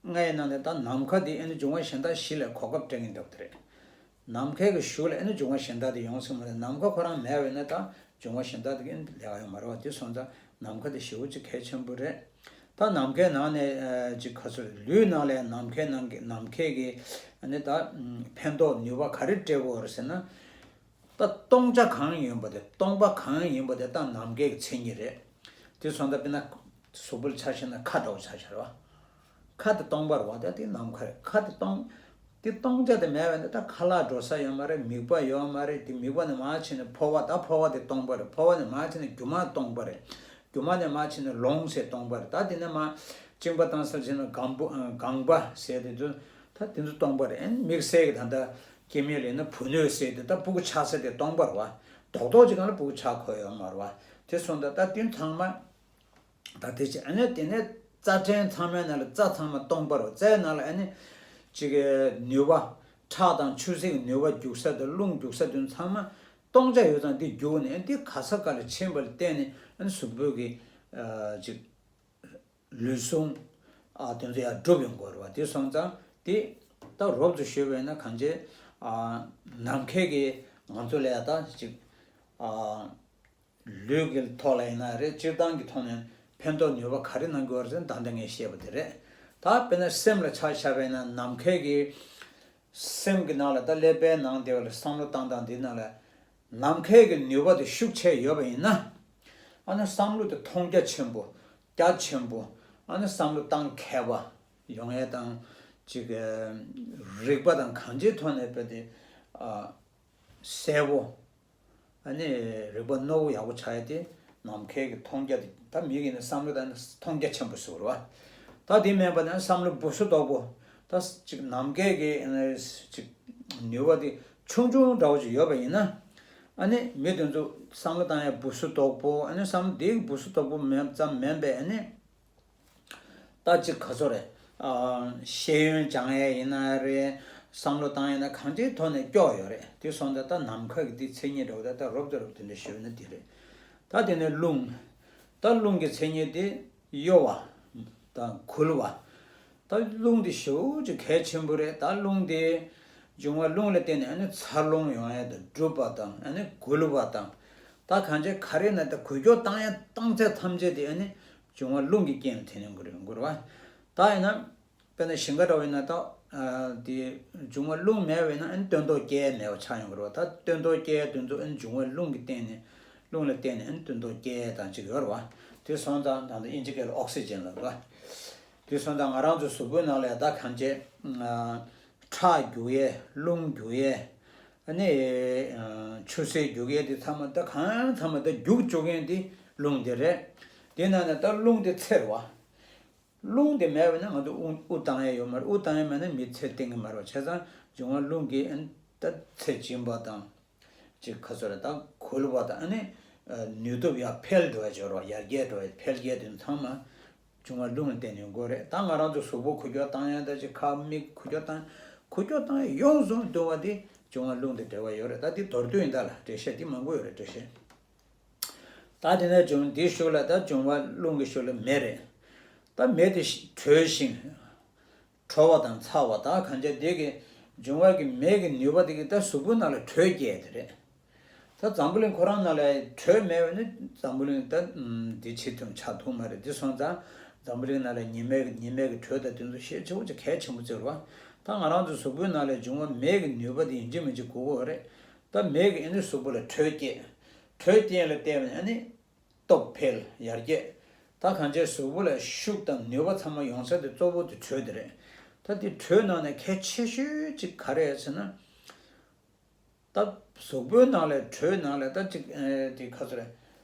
ལྔའི་ནང་ནས་ད་ནམ་མཁའ་འདི་ཨ་ནི་འབྱུང་བ་གཞན་དག་བཞི་ལ་གོ་སྐབས་སྤྲད་མཁན་འདྲ་པོ་དེ་རེད། ནམ་མཁའི་གི་གཞུག་ལ་ཨ་ནི་འབྱུང་བ་གཞན་དག་དེ་ཡོང་སྲིད་མ་རེད། ནམ་མཁའ་ཁོ་རང་མེད་པས་ན་ད་འབྱུང་བ་གཞན་དག་དེ་གི་ལས་ཀ་ཡོང་མ་རེད་བ། དེ་སོང་ཙང་ནམ་མཁའ་དེ་ཞེ་པོ་ཅིག་གལ་ཆེན་པོ་རེད། ད་ནམ་མཁའི་ནང་ནས་ཨ་ཅིག་ག་ཚོད་རེད། ལུས་ནང་ལ་ནམ་མཁའི་ནང་གི་ནམ་མཁའི་གི་ཨ་ནི་ད་ཕན་ཐོགས་ནུས་པ་ག་རེ་སྤྲད་དགོས་རེད་ཟེར་ན། ད་སྟོང་ཆ་གང་ཡིན་པ་དེ། སྟོང་པ་གང་ཡིན་པ་དེ་ད་ནམ་མཁའི་གི་མཚན་ཉིད་རེད། དེ་སོང་ཙང་དཔེར་ན་གཟུགས་པོ་ལ་ཆ་བཞག་ན་ཁ་འདྲ་པོ་ཆ་བཞག་རེད་བ། ཁ་དེ་སྟོང་པ་རེད་བ། ད་དེ་ནམ་མཁའ་རེད། ཁ་དེ་སྟོང་། དེ་སྟོང་ཆ་དེ་མེད་པ་ན་ད་ཁ་ལག་འགྲོ་ས་ཡོད་མ་རེད། མིད་པ་ཡོད་མ་རེད། དེ་མིད་པ་ནས་མར་ཕྱིན་ནས་ཕོ་བ། ད་ཕོ་བ་དེ་སྟོང་པ་རེད། ཕོ་བ་ནས་མར་ཕྱིན་ནས་རྒྱུ་མ་སྟོང་པ་རེད། རྒྱུ་མ་ནས་མར་ཕྱིན་ནས་ལོང་ཟེར་སྟོང་པ་རེད། ད་དེ་ནས་མར་གཅིན་པ་བཏང་ས་ཕྱིན་ནས་རྒན་པོ་ཨ་རྒན་པ་ཟེར་དེ་ཚོ་ད་དེ་ཚོ་སྟོང་པ་རེད། ཨ་ནི་དམིགས་བསལ་གྱི་ད་ལྟ་སྐྱེ་དམན་ལ་ཡིན་ན་བུ་སྣོད་ཟེར་དེ་ད་སྤུ་གུ་ཆགས་ས་དེ་སྟོང་པ་རེད་བ། རྡོག་རྡོག་ཅིག་སྒང་ལ་སྤུ་གུ་ཆགས་ཁོ་ཡོད་མ་རེད་བ། དེ་སོང་ཙང་ད་དེ་ཚང་མ། ད་དེ་ཅི་ཨ་ནི་དེ་ནས་རྩ་ཕྲན་ཚང་མའི་ནང་ལ་རྩ་ཚང་མ་སྟོང་པ་རེད། རྩའི་ནང་ལ་ཨ་ནི་ཅིག་གི་ནུས་པ། ཁྲག་དང་ཆུ་སེར་གྱི་ནུས་པ་རྒྱུག་ས་དང་རླུང་རྒྱུག་ས་དེ་ཚང་མ་སྟོང་ཆ་ཡོད་ཙང་དེ་རྒྱུག་ནས་ཨ་ནི་དེ་ག་ས་ག་ལ་ཕྱིན་པ་ལ་བརྟེན་ནས་ཨ་ནི་གཟུགས་པོ་གི་ཨ་ཅིག་ལུས་ཟུངས་ཨ་དེ་ཚོ་ཡར་འགྲུབ་ཡོང་གི་རེད་བ། དེ་སོང་ཙང་དེ་ད་རོབ་ཙམ་ཞུས་པ་ཡིན་ན་གང་ཅི་ཨ་ནམ་མཁའི་གི་ང་ཚོ་ལ་ཡ་ད་ཅིག་ཨ། ལུས་ཀྱི་ཐོག་ལ་ཡིན་ན་རེད། སྤྱིར་བཏང་གི་ཐོག་ནས་ཕན་ཐོགས་ནུས་པ་ག་རེ་གནང་དགོས་རེད་ཟེར་ན། ད་ལྟ་ངས་བཤད་པ་དེ་རེད། ད་དཔེར་ན་སེམས་ལ་ཆ་བཞག་པ་ཡིན་ན། ནམ་མཁའི་གི་སེམས་ཀྱི་ནང་ལ་ད་ཀླད་པའི་ནང་དེ་བ་ལ་བསམ་བློ་བཏང་སྟངས་འདི་ནང་ལ་ནམ་མཁའི་གི་ནུས་པ་དེ་ཤུགས་ཆེ་ཡོད་པ་ཡིན་ན། ཨ་ནི་བསམ་བློ་དེ་མཐོང་རྒྱ་ཆེན་པོ། རྒྱ་ཆེན་པོ། ཨ་ནི་བསམ་བློ་བཏང་མཁས་པ་ཡོང་ཡས་དང་། ཅིག་རིག་པ་དང་གང་ཅིའི་ཐོག་ནས་དཔེ་དེ་ཨ་གསལ་པོ། ཨ་ནི་རིག་པ་རྣོ་བོ་ཡག་པོ་ཆགས་ཡ་དེ་ནམ་མཁའི་གི་མཐོང་རྒྱ་དེ། ད་མི་གི་ནི་བསམ་བློ་དང་མཐོང་རྒྱ་ཆེན་པོ་ཟེར་བ། ད་དེ་མིན་པ་ནི་བསམ་བློ་བུ་སུ་དོག་པོ། ད་ཅིག་ནམ་མཁའི་གི་ཨ་ནི་ཅིག་ནུས་པ་དེ་ཆུང་ཆུང་འདྲ་བོ་ཅིག་ཡོད་པ་ཡིན་ན། ཨ་ནི་མི་དེ་ཚོ་བསམ་བློ་བཏང་ཡ་བུ་སུ་དོག་པོ། ཨ་ནི་བསམ་བློ་དེ་བུ་སུ་དོག་པོ་མེད་ཙམ་མིན་པས། ཨ་ནི། ད་ཅིག་ག་ཚོད་རེད། ཨ་ཤེས་ཡོན་སྦྱང་ཡས་ཡིན་ན་རེད། བསམ་བློ་བཏང་ཡས་ན་གང་ཅིའི་ཐོག་ནས་སྐྱོ་ཡོད་རེད། དེ་སོང་ཙང་ད་ནམ་མཁའ་གི་དེ་མཚན་ཉིད་འདྲ་བོ་ད་ད་རོབ་ཙམ་རོབ་དེ་འདྲ་ཞུས་ན་དེ་རེད། ད་དེ་ནས་རླུང་། ད་རླུང་གི་མཚན་ཉིད་དེ་གཡོ་བ་དང་འགུལ་བ། ད་རླུང་དེ་ཞེ་པོ་ཅིག་གལ་ཆེན་པོ་རེད། ད་རླུང་དེ་འབྱུང་བ་རླུང་ལ་བརྟེན་ནས་ཨ་ནི་འཚར་ལོངས་ཡོང་ཡས་དང་། འགྲུབ་པ་དང་། ཨ་ནི་འགུལ་བ་དང་། ད་གང་ཅི་ག་རེ་ན་ད་འགུལ་སྐྱོད་བཏང་ཡས་བཏང་ཚད་ཐམས་ཅད་དེ་ཨ་ནི་འབྱུང་བ་རླུང་གི་རྐྱེན་ལ་བརྟེན་ནས་འགུལ་འགུལ་བ། ད་ཡིན་ན་དཔེར་ན་ཞིང་ཁ་འདྲ་བ་ཡིན་ན་ད་ཨ་དེ་འབྱུང་བ་རླུང་མེད་པ་ཡིན་ན་ཨ་ནི་སྟོན་ཐོག་སྐྱེ་ཡས་མེད་པ་ཆགས་ཡོང་གི་རེད་བ། ད་སྟོན་ཐོག་སྐྱེ་ཡས་དེ་ཚོ་ཨ་ནི་འབྱུང་བ་རླུང་གི་སྟེང་ནས། རླུང་ལ་བརྟེན་ནས་ཨ་ནི་སྟོན་ཐོག་སྐྱེ་ཡས་དང་ཅིག་ཡོད་རེད་བ། དེ་སོང་ཙང་ད་ལྟ་དབྱིན་ཇི་སྐད་ལ་ཨོག་སི་ཇན་ལབ་རེད་བ། དེ་སོང་ཙང་ང་རང་ཚོ་གཟུགས་པོའི་ནང་ལ་ད་གང་ཅི་ཨ་ཁྲག་རྒྱུག་ཡས། རླུང་རྒྱུག་ཡས། ཨ་ནི་ཨ་ཆུ་སེར་རྒྱུག་ཡས་དེ་ཚང་མ་ད་གང་ཚང་མ་ད་རྒྱུག་བཅུག་མཁན་དེ་རླུང་དེ་རེད། དེ་ནང་ནས་ད་རླུང་དེ་འཚེར་བ། རླུང་དེ་མེད་པ་ན་ང་ཚོ་དབུགས་དབུགས་བཏང་ཡས་ཡོད་མ་རེད། དབུགས་བཏང་ཡས་མེད་ན་མི་ཚེ་བརྟན་གི་མ་རེད་བ། བྱས་ཙང་འབྱུང་བ་རླུང་གིས་ཨ་ནི་ད་ཚེ་སྦྱིན་པ་དང་། ཅིག་ག་ཚོད་རེད། ད་འགུལ་བ་དང་། ཨ་ནི་ནུས་སྟོབས་ཡར་འཕེལ་འགྲོ་ཡས་སྦྱོར་བ། ཡར་རྒྱས་འགྲོ་ཡས། འཕེལ་རྒྱས་དེ་ཚང་མ་འབྱུང་བ་རླུང་ལ་བརྟེན་ནས་འགྲོ་རེད། ད་ང་རང་ཚོ་གཟུགས་པོ་འགུལ་སྐྱོད་བཏང་ཡས་དང་། ཅིག་ཁ་མིག་འགུལ་སྐྱོད་བཏང་། འགུལ་སྐྱོད་བཏང་ཡས་ཡོངས་སུ་འདུ་བ་དེ་འབྱུང་བ་རླུང་དང་འབྲེལ་བ་ཡོད་རེད། ད་དེ་མདོར་བསྡུས་ཡིན། ད་ལ་འགྲེལ་བཤད་དེ་མང་པོ་ཡོད་རེད། འགྲེལ་བཤད། ད་དེ་ནས་འབྱུང་དེའི་གཞུག་ལ་ད་འབྱུང་བ་རླུང་གི་གཞུག་ལ་མེ་རེད། ད་མེ་དེ་དྲོས་ཤིང་། དྲོ་བ་དང་ཚ་བ། ད་གང་ཅི་དེ་གི་འབྱུང་བ་གི་མེ་གི་ནུས་པ་དེ་གིས་ད་གཟུགས་པོ་ནང་ལ་དྲོད་སྐྱེས་དེ་རེད། ད་འཛམ་བུ་གླིང་ཁོ་རང་ནང་ལ་དྲོད་མེད་པ་ན་འཛམ་བུ་གླིང་ད་འདི་ཕྱི་ཐུང་ཆགས་ཐུབ་མ་རེད། དེ་སོང་ཙང་འཛམ་བུ་གླིང་ནང་ལ་ཉི་མའི་ཉི་མའི་གི་དྲོད་དང་དེ་ཚོ་ཤེད་ཆེ་བོ་ཅིག་གལ་ཆེན་པོ་བརྩི་རེད་བ། ད་ང་རང་ཚོ་གཟུགས་པོའི་ནང་ལ་འབྱུང་བ་མེ་གི་ནུས་པ་དེ་ཡིན་གཅིག་མིན་གཅིག་དགོས་ཀྱི་ཡོད་རེད། ད་མེ་གི་ཨ་ནི་གཟུགས་པོ་ལ་དྲོད་སྐྱེས། དྲོད་སྐྱེས་ལ་བརྟེན་ནས་ཨ་ནི་སྟོབས་འཕེལ། ཡར་རྒྱས། ད་གང་ཅི་གཟུགས་པོ་ལ་ཤུགས་དང་ནུས་པ་ཚང་མ་ཡོང་ས་དེ་གཙོ་བོ་དེ་དྲོད་དེ་རེད། ད་དེ་དྲོད་ནང་ནས་གལ་ཆེ་ཤོས་ཅིག་ག་རེ་ཟེར་ན། ད་གཟུགས་པོའི་ནང་ལས་དྲོད་ནང་ལས་ད་ཅིག་ཨེ་དེ་ག་ཚོད་རེད།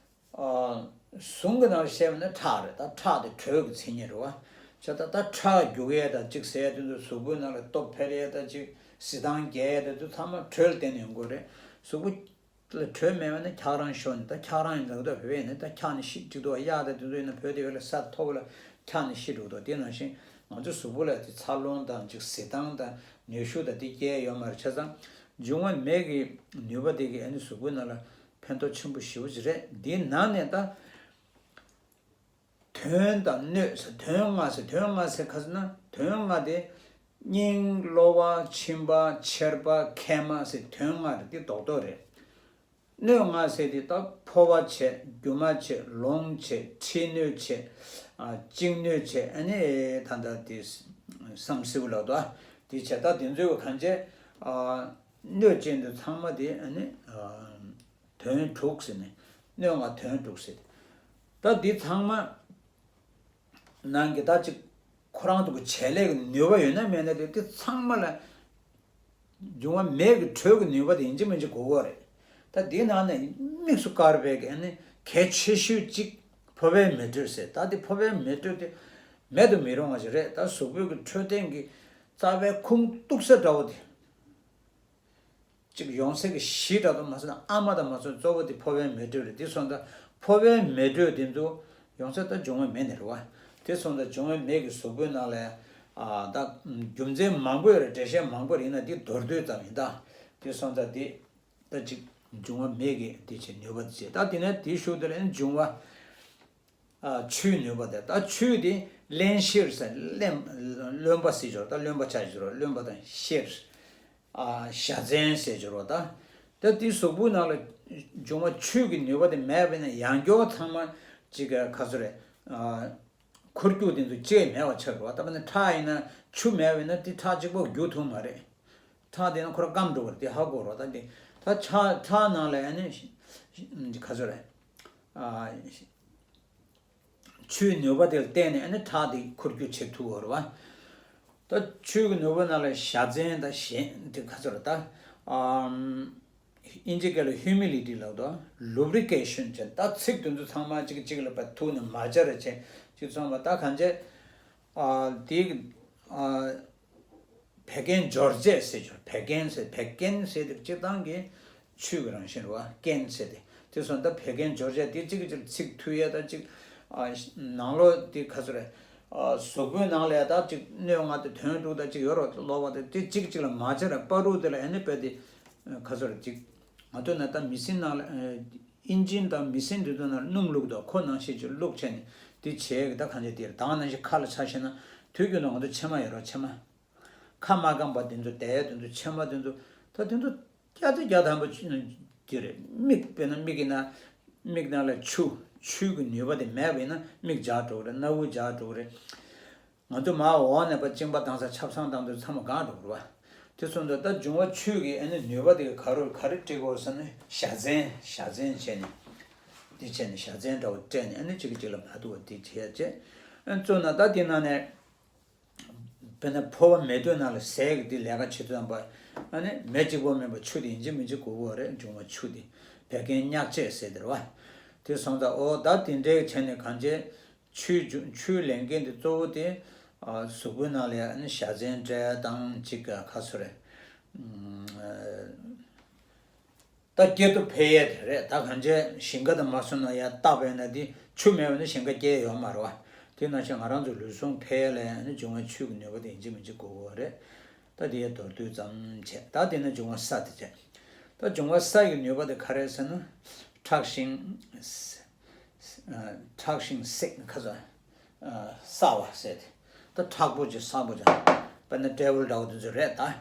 ཨ་གཟུགས་ཀྱི་ནང་ལ་བཤད་པ་ན་ཁྲག་རེད། ད་ཁྲག་དེ་དྲོད་ཀྱི་མཚན་ཉིད་རེད་བ། བྱས་ཙང་ད་ཁྲག་རྒྱུག་ཡས་དང་ཅིག་ཟེར་ཡས་དེ་ཚོ་གཟུགས་པོའི་ནང་ལ་སྟོབས་འཕེལ་ཡས་དང་ཅིག་གཟི་མདངས་རྒྱས་ཡས་དེ་ཚོ་ཚང་མ་དྲོད་ལ་བརྟེན་ནས་ཡོང་གི་རེད། གཟུགས་པོ་ལ་དྲོད་མེད་པ་ན་འཁྱགས་རང་ཤོར་ནས། ད་འཁྱགས་རང་ཡིན་ལབ་ད་བོད་ཡིན་ན་ད་འཁྱགས་ནས་ཤི་འགྲིག་འདུག་གཡག་དང་དེ་ཚོ་ཡིན་ན་བོད་དེ་བས་ལ་ས་མཐོ་པོ་ལ་འཁྱགས་ནས་ཤི་འགྲོ་གི་འདུག་དེ་ནང་བཞིན་ང་ཚོ་གཟུགས་པོ་ལ་དེ་འཚར་ལོངས་དང་ཅིག་གཟི་མདངས་དང་ནུས་ཤུགས་དང་དེ་སྐྱེ་ཡོད་མ་རེད། བྱས་ཙང་འབྱུང་བ་མེ་གི་ནུས་པ་དེ་གིས་ཨ་ནི་གཟུགས་པོའི་ནང་ལ་ཕན་ཐོགས་ཆེན་པོ་ཞེ་པོ་ཅིག་རེད། འདིའི་ནང་ནས་ད་དོན་དང་སྣོད་ཟེར། དོན་ལྔ་ཟེར། དོན་ལྔ་ཟེར་ག་ཟེར་ན། དོན་ལྔ་དེ་སྙིང་གློ་བ་མཆིན་པ་མཆེར་པ་མཁལ་མ་ཟེར་དོན་ལྔ་རེད། དེ་རྡོག་རྡོག་རེད། སྣོད་ལྔ་ཟེར་དེ་ད་ཕོ་བ་བྱས། རྒྱུ་མ་བྱས། ལོང་བྱས། མཁྲིས་སྣོད་བྱས། ཨ་གཅིན་སྣོད་བྱས། ཨ་ནི་ད་ལྟ་དེ་བསམ་སེའུ་ལབ་དོ། དེ་བྱས། ད་དེ་ཚོའི་གང་བྱས་ཨ་སྣོད་ཅན་དེ་ཚང་མ་དེ་ཨ་ནི་ཨ་དོན་དྲུག་ཟེར་ནས། སྣོད་ལྔ་དོན་དྲུག་ཟེར། ད་འདི་ཚང་མ་ནང་གི་ད་ཅིག་ཁོ་རང་ཚོ་གི་བྱེད་ལས་ཀྱི་ནུས་པ་ཡོད་ན་མེད་ན་དེ་དེ་ཚང་མ་ལ་འབྱུང་བ་མེ་གི་དྲོད་ཀྱི་ནུས་པ་དེ་ཡིན་གཅིག་མིན་གཅིག་དགོས་ཀྱི་རེད། ད་འདི་ནང་ནས་དམིགས་སུ་བཀར་བའི་གི་ཨ་ནི་གལ་ཆེ་ཤོས་གཅིག་ཕོ་བའི་མེ་དྲོད་ཟེར། ད་དེ་ཕོ་བའི་མེ་དྲོད་དེ་མེད་དུ་མི་རུང་བ་ཞིག་རེད། ད་གཟུགས་པོའི་གི་འཕྲོད་བསྟེན་གི་རྩ་བའི་ཁུངས་གཏུགས་ས་འདྲ་བོ་དེ། གཅིག་ཡོང་སའི་གི་གཞི་འདྲ་དུ་མ་སོང་ན། ཨ་མ་དང་མ་སོང་གཙོ་བོ་དེ་ཕོ་བའི་མེ་དྲོད་རེད། དེ་སོང་ཙང་ཕོ་བའི་མེ་དྲོད་དེ་ཚོ་ཡོང་ས་ད་འབྱུང་བའི་མེ་ནས་རེད་བ། དེ་སོང་ཙང་འབྱུང་བའི་མེ་གི་གཟུགས་པོའི་ནང་ལ་ཨ་ད་རྒྱུ་མཚན་མང་པོ་ཡོད་རེད། འགྲེལ་བཤད་མང་པོ་རེད། ཡིན་ན་འདི་མདོར་བསྡུས་ཙམ་ཡིན། ད་དེ་སོང་ཙང་འདི་ད་ཅིག་འབྱུང་བ་མེ་གི་དེ་བྱས་ནུས་པ་དེ་བྱས། ད་དེ་ནས་དེའི་ཤུགས་དེ་ལ་འབྱུང་བ། ཨ་ཆུའི་ནུས་པ་དེ། ད་ཆུ་དེ་རླན་གཤེར་ཟེར། རླན་རློན་པ་ཟེར་གྱི་རེད། ད་རློན་པ་ཆགས་ཀྱི་རེད། རློན་པ་དང་གཤེར། ཨ་བཞའ་ཚན་ཟེར་གྱི་རེད། ད་ད་དེ་གཟུགས་པོའི་ནང་ལ་འབྱུང་བ་ཆུ་གི་ནུས་པ་དེ་མེད་པ་ཡིན་ན་ཡང་སྐྱར་ཚང་མ་ཅིག་ག་ཚོད་རེད། ཨ་འཁོར་རྒྱུག་དེ་ཚོ་ཅིག་མེད་པ་ཆགས་འགྲོ་བ། ད་དཔེར་ན་ཁྲག་ཡིན་ན་ཆུ་མེད་པ་ཡིན་ན་དེ་ཁྲག་གཅིག་པོ་རྒྱུག་ཐུབ་མ་རེད། ཁྲག་དེ་ན་ཁོ་རང་སྐམ་འགྲོ་བ་རེད། དེ་ཧ་གོ་རོགས། ད་དེ་ད་ཁྲག་ཁྲག་ནང་ལ་ཨ་ནི་ག་ཚོད་རེད། ཨ་ཆུའི་ནུས་པ་དེ་ལ་བརྟེན་ནས་ཨ་ནི་ཁྲག་དེ་འཁོར་རྒྱུག་བྱེད་ཐུབ་པ་རེད་བ། ད་ཆུ་གི་ནུས་པ་ནང་ལ་བཞའ་ཚན་དང་གཞན་དེ་ག་ཚོད་རེད། ད་ཨམ་དབྱིན་ཇི་སྐད་ལ་humidity་ལབ་དོ། Lubrication་བྱས། ད་ཚིགས་དེ་ཚོ་ཚང་མ་གཅིག་གཅིག་ལ་ཕར་ཐུག་ནས་མ་སྦྱར་བྱས་གཅིག་ཚང་མ། ད་གང་བྱས་ཨ་དེ་ཨ་བད་ཀན་འབྱོར་བྱེད་ཟེར་གྱི་རེད། བད་ཀན་ཟེར། བད་ཀན་ཟེར་དེ་སྤྱིར་བཏང་གི་ཆུ་གི་རང་བཞིན་རེད་བ། ཀན་ཟེར་དེ། དེ་སོང་ད་བད་ཀན་འབྱོར་བྱེད་དེ་གཅིག་གིས་གཅིག་ལ་ཚིགས་མཐུད་ཡས་དང་གཅིག་ཨ་ནང་ལོགས་དེ་ག་ཚོད་རེད། ཨ་གཟུགས་པོའི་ནང་ལ་ཡ་ད་གཅིག་སྣོད་ལྔ་དང་དོན་དྲུག་དང་གཅིག་ཡོད་རེད། ལོགས་པ་དེ་དེ་གཅིག་གཅིག་ལ་མ་སྦྱར་བ་རུ་དེ་ལ་ཨ་ནི་དཔེ་དེ་ག་ཚོད་རེད། གཅིག་ང་ཚོ་ན་ད་མི་སེམས་ནང་ལ་ཨ་ཨིན་ཇི་དང་མི་སེམས་དེ་ཚོ་ནང་ལ་སྣུམ་བླུགས་དང་ཁོ་ནང་བཞིན་གཅིག་བླུགས་བྱས་ནས་དེ་བྱས་གི་ད་གང་བྱས་དེ་རེད། ད་ནང་བཞིན་ཁ་ལ་ཆ་བཞག་ན་དུས་རྒྱུན་དུ་ང་ཚོ་མཆིལ་མ་ཡོད་རེད། མཆིལ་མ། ཁ་མ་སྐམ་པ་དེ་ཚོ་དེ་དེ་ཚོ་མཆིལ་མ་དེ་ཚོ་ད་དེ་ཚོ་བརྒྱ་ཆ་བརྒྱ་ཐམ་པ་ཅི་རེད། མིག་དཔེར་ན་མིག་གི་ནང་མིག་ནང་ལ་ཆུ་ཆུ་གི་ནུས་པ་དེ་མེད་པ་ཡིན་ན་མིག་འཇག་འགྲོ་གི་རེད། སྣ་བུག་འཇག་འགྲོ་གི་རེད། ང་ཚོ་མར་འོག་ནས་ཕར་གཅིན་པ་བཏང་ས་ཆབ་གསང་བཏང་དུས་ཚང་མ་གང་འགྲོ་གི་རེད་བ། དེ་སོང་ཙང་ད་འབྱུང་བ་ཆུ་གི་ཨ་ནི་ནུས་པ་དེ་ག་རུ་ག་རེ་སྤྲད་དགོས་ཟེར་ན་བཞའ་ཚན་བཞའ་ཚན་བྱས་ནས་དེ་བྱས་ནས་བཞའ་ཚན་འདྲ་བོ་སྤྲད་ནས་ཨ་ནི་གཅིག་གིས་གཅིག་ལ་མ་ཐུག་པ་དེ་བྱས་བྱས། ཨ་ནི་གཙོ་ན་ད་དེ་ནང་ནས། དཔེར་ན་ཕོ་བ་མེ་དྲོད་ནང་ལ་ཟས་ཀྱི་དེ་ལས་ཀ་བྱེད་དུས་ཙམ་པ། ཨ་ནི་མེ་གཅིག་པོ་མིན་པ་ཆུ་དེ་ཡིན་གཅིག་མིན་གཅིག་དགོས་ཀྱི་རེད། འབྱུང་བ་ཆུ་དེ་བད་ཀན་མྱག་བྱེད་ཟེར་དེ་རེད་བ། དེ་སོང་ཙང་ཨོ་ད་དེ་འདྲའི་བྱས་ནས་གང་བྱས་ཆུའི་འབྱུང་ཆུའི་ལས་འགན་དེ་གཙོ་བོ་དེ་ཨ་གཟུགས་པོའི་ནང་ལ་ཡ་ཨ་ནི་བཞའ་ཚན་སྤྲད་དང་གཅིག་ག་ཚོད་རེད། ཨ། ད་སྐྱེ་སྟོབས་འཕེལ་ཡས་དེ་རེད། ད་གང་བྱས་ཞིང་ཁ་དང་མ་སོང་ན་ཡ་བཏབ་པས་ན་དེ་ཆུ་མེད་པ་ན་ཞིང་ཁ་སྐྱེ་ཡོད་མ་རེད་བ། དེ་ནང་བཞིན་ང་རང་ཚོ་ལུས་ཟུངས་འཕེལ་ཡས་ལ་ཡང་ནི་འབྱུང་བའི་ཆུ་གི་ནུས་པ་དེ་ཡིན་གཅིག་མིན་གཅིག་དགོས་ཀྱི་རེད། ད་དེ་ཡ་མདོར་བསྡུས་ཙམ་བྱས། ད་དེ་ནས་འབྱུང་བ་ས་དེ་བྱས། ད་འབྱུང་བ་ས་ཡི་ནུས་པ་དེ་ག་རེ་ཟེར་ན། མཁྲེགས་ཤིང་། མཁྲེགས་ཤིང་སྲེག་ཁ་ཚ། སྲ་བ་ཟེར་ཏེ། ད་མཁྲེགས་པོ་ཅིག་སྲ་པོ་ཅིག་དཔེར་ན་ཊེ་བལ་འདྲ་བོ་དེ་ཚོ་རེད་ད།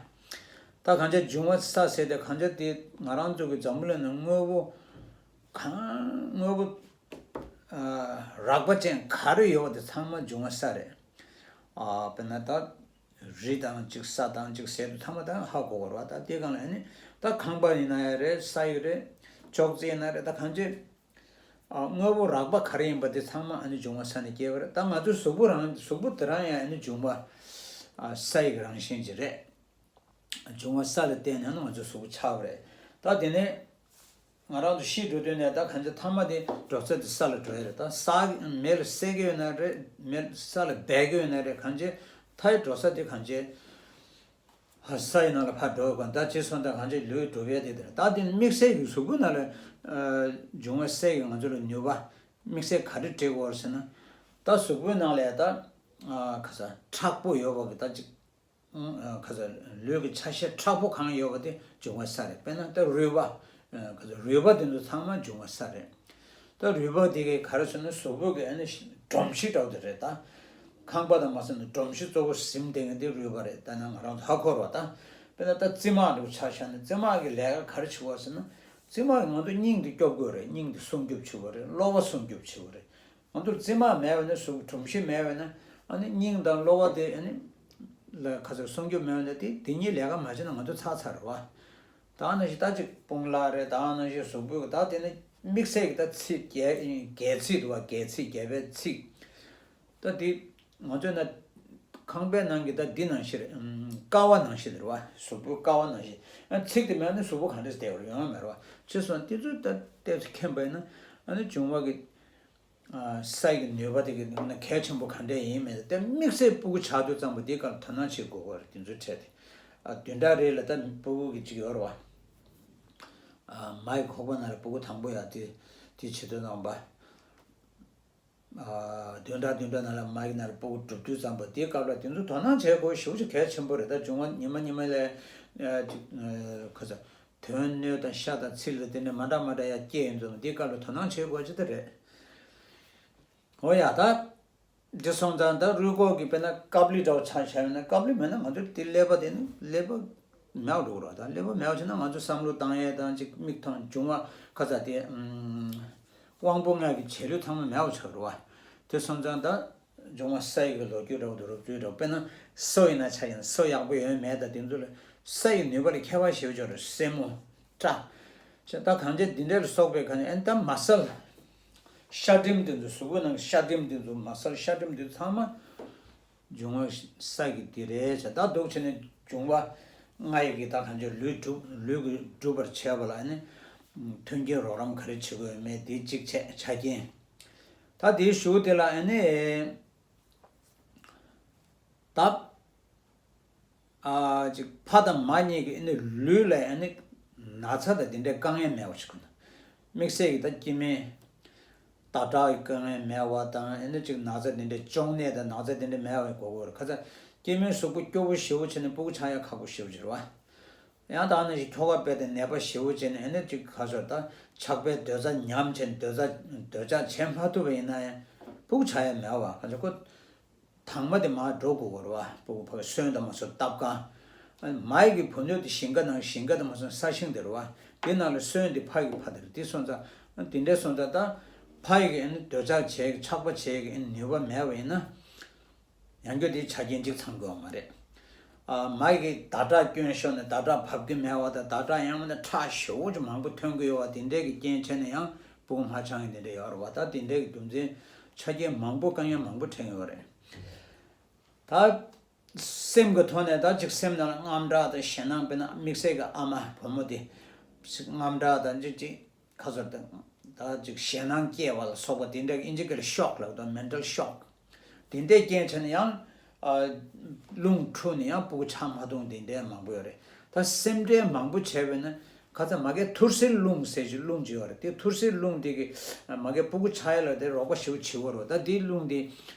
ད་གང་ཅི་འབྱུང་བ་ས་ཟེར་ཏེ་གང་ཅི་དེ་ང་རང་ཚོ་གི་འཛམ་བུ་གླིང་ནང་དངོས་པོ་གང་དངོས་པོ་རགས་པ་ཅན་ག་རེ་ཡོད་པ་དེ་ཚང་མ་འབྱུང་བ་ས་རེད། དཔེར་ན་ད་རི་དང་ཅིག་ས་དང་ཅིག་ཟེར་དུས་ཚང་མ་ད་ཧ་གོ་དགོས་རེད་བ། ད་དེ་གང་ལ་ཨ་ནི་ད་ཁང་པ་ཡིན་ན་ཡང་རེད། ས་ཡིག་རེད། ཅོག་ཙེ་ཡིན་ན་རེད། ད་གང་ཅི། ཨ་དངོས་པོ་རགས་པ་ག་རེ་ཡིན་པ་དེ་ཚང་མ་ཨ་ནི་འབྱུང་བ་ས་ནས་སྐྱེ་བ་རེད། ད་ང་ཚོའི་གཟུགས་པོ་རང་གཟུགས་པོ་དེ་རང་ཡང་ཨ་ནི་འབྱུང་བ་ ཨ། ས་ཡི་རང་བཞིན་ཅིག་རེད། འབྱུང་བ་ས་ལ་བརྟེན་ནས་ང་ཚོ་གཟུགས་པོ་ཆགས་པ་རེད། ད་དེ་ནས་ང་རང་ཚོ་ཤི་འགྲོ་དུས་ནས་ད་གང་ཅི་ཐ་མ་དེ་འགྲོ་ས་དེ་ས་ལ་འགྲོ་ཡ་རེད། ད་ས་མེ་ལ་བསྲེག་གི་ཡོད་ན་རེད། མེ་ས་ལ་སྦས་གི་ཡོད་ན་རེད། གང་ཅི་མཐའ་ཡི་འགྲོ་ས་དེ་གང་ཅི་ས་ཡི་ནང་ལ་ཕར་འགྲོ་དགོས། ད་ཅི་སོང་ད་གང་ཅི་ལུས་འགྲོ་བའི་དེ་དེ་རེད། ད་དེ་ནི་དམིགས་བསལ་གྱི་གཟུགས་པོའི་ནང་ལ་འབྱུང་བ་ས་ཡི་ང་ཚོ་ལ་ནུས་པ་དམིགས་བསལ་ག་རེ་སྤྲད་དགོས་ཟེར་ན། ད་གཟུགས་པོའི་ནང་ལ་ད་ཨ་ག་ས་མཁྲེགས་པོ་ཡོད་པ་གི་ད་ཅིག་ཨ་ག་ས་ལུས་ཀྱི་ཆ་ཤས་མཁྲེགས་པོ་གང་ཡོད་པ་དེ་འབྱུང་བ་ས་རེད། དཔེར་ན་ད་རུས་པ། ཨ་ག་ས་རུས་པ་དེ་ཚོ་ཚང་མ་འབྱུང་བ་ས་རེད། ད་རུས་པ་དེ་གའི་ག་རེ་ཟེར་ན་གཟུགས་པོ་གི་ཨ་ནི་སྒྲོམ་གཞི་འདྲ་བོ་དེ་རེད་ད། ཁང་པ་དང་མ་ཟེར་ན་སྒྲོམ་གཞི་གཙོ་བོ་ཟིན་བསྡད་མཁན་དེ་རུས་པ་རེད། ད་ནང་ང་རང་ཚོ་ཧ་གོ་ར་བ་ད། དཔེར་ན་ད་རྩིབ་མ་འདྲ་བོ་ཆ་བཞག་ན་རྩིབ་མ་གི་ལས་ཀ་ག་རེ་བྱེད་པ་ཟེར་ན། རྩིབ་མ་གི་ང་ཚོ་སྙིང་དེ་སྐྱོབ་དགོས་རེད། སྙིང་དེ་སྲུང་སྐྱོབ་བྱེད་དགོས་རེད། གློ་བ་སྲུང་སྐྱོབ་བྱེད་དགོས་རེད། ང་ཚོར་རྩིབ་མ་མེད་པ་ན་གཟུགས་སྒྲོམ་གཞི་མེད་པ་ན་ཨ་ནི་སྙིང་དང་གློ་བ་དེ་ཨ་ནི་ལ་ག་ཚོད་སྲུང་སྐྱོབ་མེད་པ་ན་དེ་དེ་གཉིས་ལས་ཀ་མ་བྱས་ན་ང་ཚོ་ཚར་ཚར་རེད་བ། ད་ནང་བཞིན་ད་ཅིག་དཔུང་ལག་རེད། ད་ནང་བཞིན་གཟུགས་པོའི་ད་དེ་ནི་དམིགས་བསལ་གྱི་ད་ཚིགས་སྒལ་སྒལ་ཚིགས་འདུག་བ། སྒལ་ཚིགས་སྒལ་པའི་ཚིགས། ད་དེ་ང་ཚོས་ན་ཁང་པའི་ནང་གི་ད་འདི་ནང་བཞིན་རེད། ཀ་བ་ནང་བཞིན་རེད་བ། གཟུགས་པོའི་ཀ་བ་ནང་བཞིན། ཨ་ཚིགས་དེ་མེད་ན་གཟུགས་པོ་ག་འདྲས་བསྡད་པ་རེད། ཡོང་བ་མེད་རེད་བ། ཅེས་སོགས་དེ་ཚོ་ད་ལྟས་སུ་མཁྱེན་པ་ཡིན་ན་ཨ་ནི་འབྱུང་བ་གི་ས་ཡི་ནུས་པ་དེ་གི་ནང་ན་གལ་ཆེན་པོ་ག་འདྲས་ཡིན་མིན་དེ་དམིགས་བསལ་སྤུ་གུ་ཆགས་དུས་ཙམ་པ་འདི་ག་ལ་དོ་སྣང་བྱེད་དགོས་པ་རེད། དེ་ཚོའི་གྲས་དེ། ཨ་བདུན་ཕྲག་རེ་ལ་ད་སྤུ་གུ་གི་གཅིག་ཡོད་རེད་བ། ཨ་མ་ཡི་ཁོག་པ་ནང་ལ་སྤུ་གུ་དང་པོ་ཡ་དེ་དེ་བྱེད་དུས་ཙམ་པ། ཨ་བདུན་ཕྲག་བདུན་ཕྲག་ནང་ལ་མ་ཡི་ནང་ལ་སྤུ་གུ་གྲུབ་དུས་ཙམ་པ་དེའི་སྐབས་ལ་དེ་ཚོ་དོ་སྣང་བྱེད་དགོས་ཞེ་པོ་ཅིག་གལ་ཆེན་པོ་རེད། ད་འབྱུང་བ་ཉི་མ་ཉི་མ་ལ་ཨ་ཅིག་ཨ་ག་ཚོད། དོན་སྣོད་དང་ཤ་དང་ཚིལ་ལ་དེ་འདྲ་མ་འདྲ་མ་འདྲ་ཡ་སྐྱེ་ཡོང་དུས་འདི་སྐབས་ལ་དོ་སྣང་བྱེད་དགོས་ཅི་ད་རེད། འོ་ཡ་ད། འདི་སོང་ཙང་ད་རུས་ཁོག་གི་དཔེར་ན་ཀབ་ལི་འདྲ་བོ་ཆ་བཞག་ཡོད་ན་ཀབ་ལི་མེད་ན་ང་ཚོ་དེ་ཀླད་པ་དེ་ནི་ཀླད་པ་མེད་པ་འགྲོ་གི་རེད། ད་ཀླད་པ་མེད་པ་བྱས་ན་ང་ཚོ་བསམ་བློ་བཏང་ཡས་དང་ཅིག་མིག་མཐོང་འབྱུང་བ་ཁ་ཚ་དེ་དབང་པོ་ལྔ་གི་བྱེད་ལུགས་ཚང་མ་མེད་པ་ཆགས་འགྲོ་བ། དེ་སོང་ཙང་ད། འབྱུང་བ་ས་ཡི་གི་ལོ་རྒྱུས་འདྲ་བོ་དུ་རུབ་ཚུལ་འདྲ་བོ་དཔེར་ན་སོ་ཡིན་ན་ཆ་ཡིན་སོ་ཡག་པོ་ཡོད་མེད་དང་དེ་ཚོ་ལ་ས་ཡི་ནུས་པ་ལ་ཁྱད་པར་ཞེ་པོ་ཅིག་ཡོད་རེད། སེན་མོ། སྐྲ། ཤ་ད་གང་ཅི་འདི་འདྲ་ལ་སོགས་པའི་གང་ཅི་ཨན་ད་མ་སལ། ཤ་སྒྲིམ་དེ་ཚོ་གཟུགས་པོ་ནང་གི་ཤ་སྒྲིམ་དེ་ཚོ་མ་སལ་ཤ་སྒྲིམ་དེ་ཚོ་ཚང་མ་འབྱུང་བ་ས་ཀྱི་དེ་རེད་ཟེར། ད་འདུག་བྱས་ནས་འབྱུང་བ་ལྔ་ཡི་གི་ད་གང་ཅི་ལུས་གྲུབ་ལུས་ཀྱི་གྲུབ་པར་བྱས་པ་ལ་ནི་མཐུན་རྐྱེན་རོགས་རམ་ག་རེ་བྱེད་དགོས་ཡོད་མེད་དེ་གཅིག་བྱས་ཆ་རྐྱེན། ད་དེའི་གཞུག་དེ་ལ་ཨ་ནི། ད། ཨ་ཅིག་ཕ་དང་མ་གཉིས་ཀྱི་ཨ་ནི་ལུས་ལ་ཨ་ནི་ན་ཚ་དང་དེ་འདྲའི་དཀའ་ངལ་མེད་པ་ཞིག་དགོས་ན། དམིགས་བསལ་གྱི་ད་སྐྱེ་དམན། ཟླ་ཁྲག་གི་དཀའ་ངལ་མེད་པ་དང་ཨ་ནི་ཅིག་ན་ཚ་དེ་འདྲའི་གཅོང་ནད་དང་ན་ཚ་དེ་འདྲ་མེད་པ་དགོས་དགོས་རེད། ཁ་ཚ་སྐྱེ་དམན་གཟུགས་པོ་སྐྱོ་པོ་ཞེ་པོ་བྱས་ནས་སྤུ་གུ་ཆགས་ཡ་ཁག་པོ་ཞེ་པོ་ཅིག་རེད་བ། ཡང་དག་ནང་བཞིན་ཁྱོ་ག་དཔེ་དེ་ནད་པ་ཞེ་པོ་བྱས་ནས་ཨ་ནི་ཅིག་ཁ་ཚོར་ད་ཆགས་པའི་འདོད་རྩ་ཉམས་བྱས་ནས་འདོད་རྩ་འདོད་ཆགས་བྱེད་མ་ཐུབ་པ་ཡིན་ན་ཡང་སྤུ་གུ་ཆགས་ཡ་མེད་པ། ཁ་ཚོར་ཁོ་དྭངས་མ་དེ་མར་འགྲོ་དགོས་པ་རེད་བ། སྤུ་གུ་ཕ་གི་སོན་དང་མ་སོན་བཏབ་ག་ཨ་ནི་མ་ཡི་གི་བུ་སྣོད་དེ་ཞིང་ཁ་ནང་ཞིང་ཁ་དང་མ་སོན་ས་ཞིང་དེ་རེད་བ། དེ་ནང་ལ་སོན་དེ་ཕ་ཡི་ཕ་དེ་རེད། དེ་སོང་ཙང་ཨ་དེ་འདྲའི་སོང་ཙང་ད་ཕ་ཡི་གི་ཨ་ནི་འདོད་ཆགས་བྱེད་ཀྱི་ཆགས་པ་བྱེད་ཀྱི་ཨ་ནི་ནུས་པ་མེད་པ་ཡིན་ན། ཡང་སྐྱར་དེའི་ཆ་རྐྱེན་གཅིག་ཚང་དགོས་པ་མ་རེད། ཨ་མ་ཡི་གི་ཟླ་ཁྲག་སྐྱོན་ཤོར་ནས་ཟླ་ཁྲག་བབས་ཀྱི་མེད་པ་དང་ཟླ་ཁྲག་ཡང་མིན་ན་ཁྲག་ཞེ་པོ་ཅིག་མང་པོ་ཐོན་གྱི་ཡོད་པ་དེ་འདྲས་ཀྱི་རྐྱེན་བྱས་ནས་ཡང་སྤུ་གུ་མ་ཆགས་མཁན་དེ་འདྲས་ཡོད་རེད་བ། ད་དེ་འདྲས་ཀྱི་རྒྱུ་མཚན་ཆ་རྐྱེན་མང་པོ་དཀའ་ངལ་མང་པོ་འཕྲད་ཡོད་རེད། ད་སེམས་ཀྱི་ཐོག་ནས་ད་ཅིག་སེམས་ནང་ལ་དངངས་སྐྲག་དང་ཞེད་སྣང་དཔེར་ན་དམིགས་བསལ་གྱི་ཨ་མ་བུ་མོ་དེ་ཅིག་དངངས་སྐྲག་དང་ཅིག་ཅིག་ཁ་ཚོར་དང་ད་ཅིག་ཞེད་སྣང་སྐྱེ་བ་ལ་སོགས་པ་དེ་འདྲ་ཨིན་ཇི་སྐད་ལ་ཤོག་ལབ་དང་མེན་ཊལ་ཤོག་དེ་འདྲའི་རྐྱེན་བྱས་ན་ཡང་ཨ་རླུང་འཁྲུགས་ནས་ཡང་སྤུ་གུ་ཆགས་མ་ཐུབ་དེ་འདྲའི་མང་པོ་ཡོད་རེད། ད་སེམས་ཁྲལ་མང་པོ་བྱས་པས་ན་ཁ་ཚ་མ་གི་ཐུར་སེལ་རླུང་ཟེར་ཞིག་རླུང་ཅིག་ཡོད་རེད། དེ་ཐུར་སེལ་རླུང་དེ་གི་མ་གི་སྤུ་གུ་ཆགས་ཡ་ལ་དེ་རོགས་པ་ཞེ་པོ་བྱེད་ཀྱི་ཡོད་རེད། ད་དེའི་རླུང་དེ་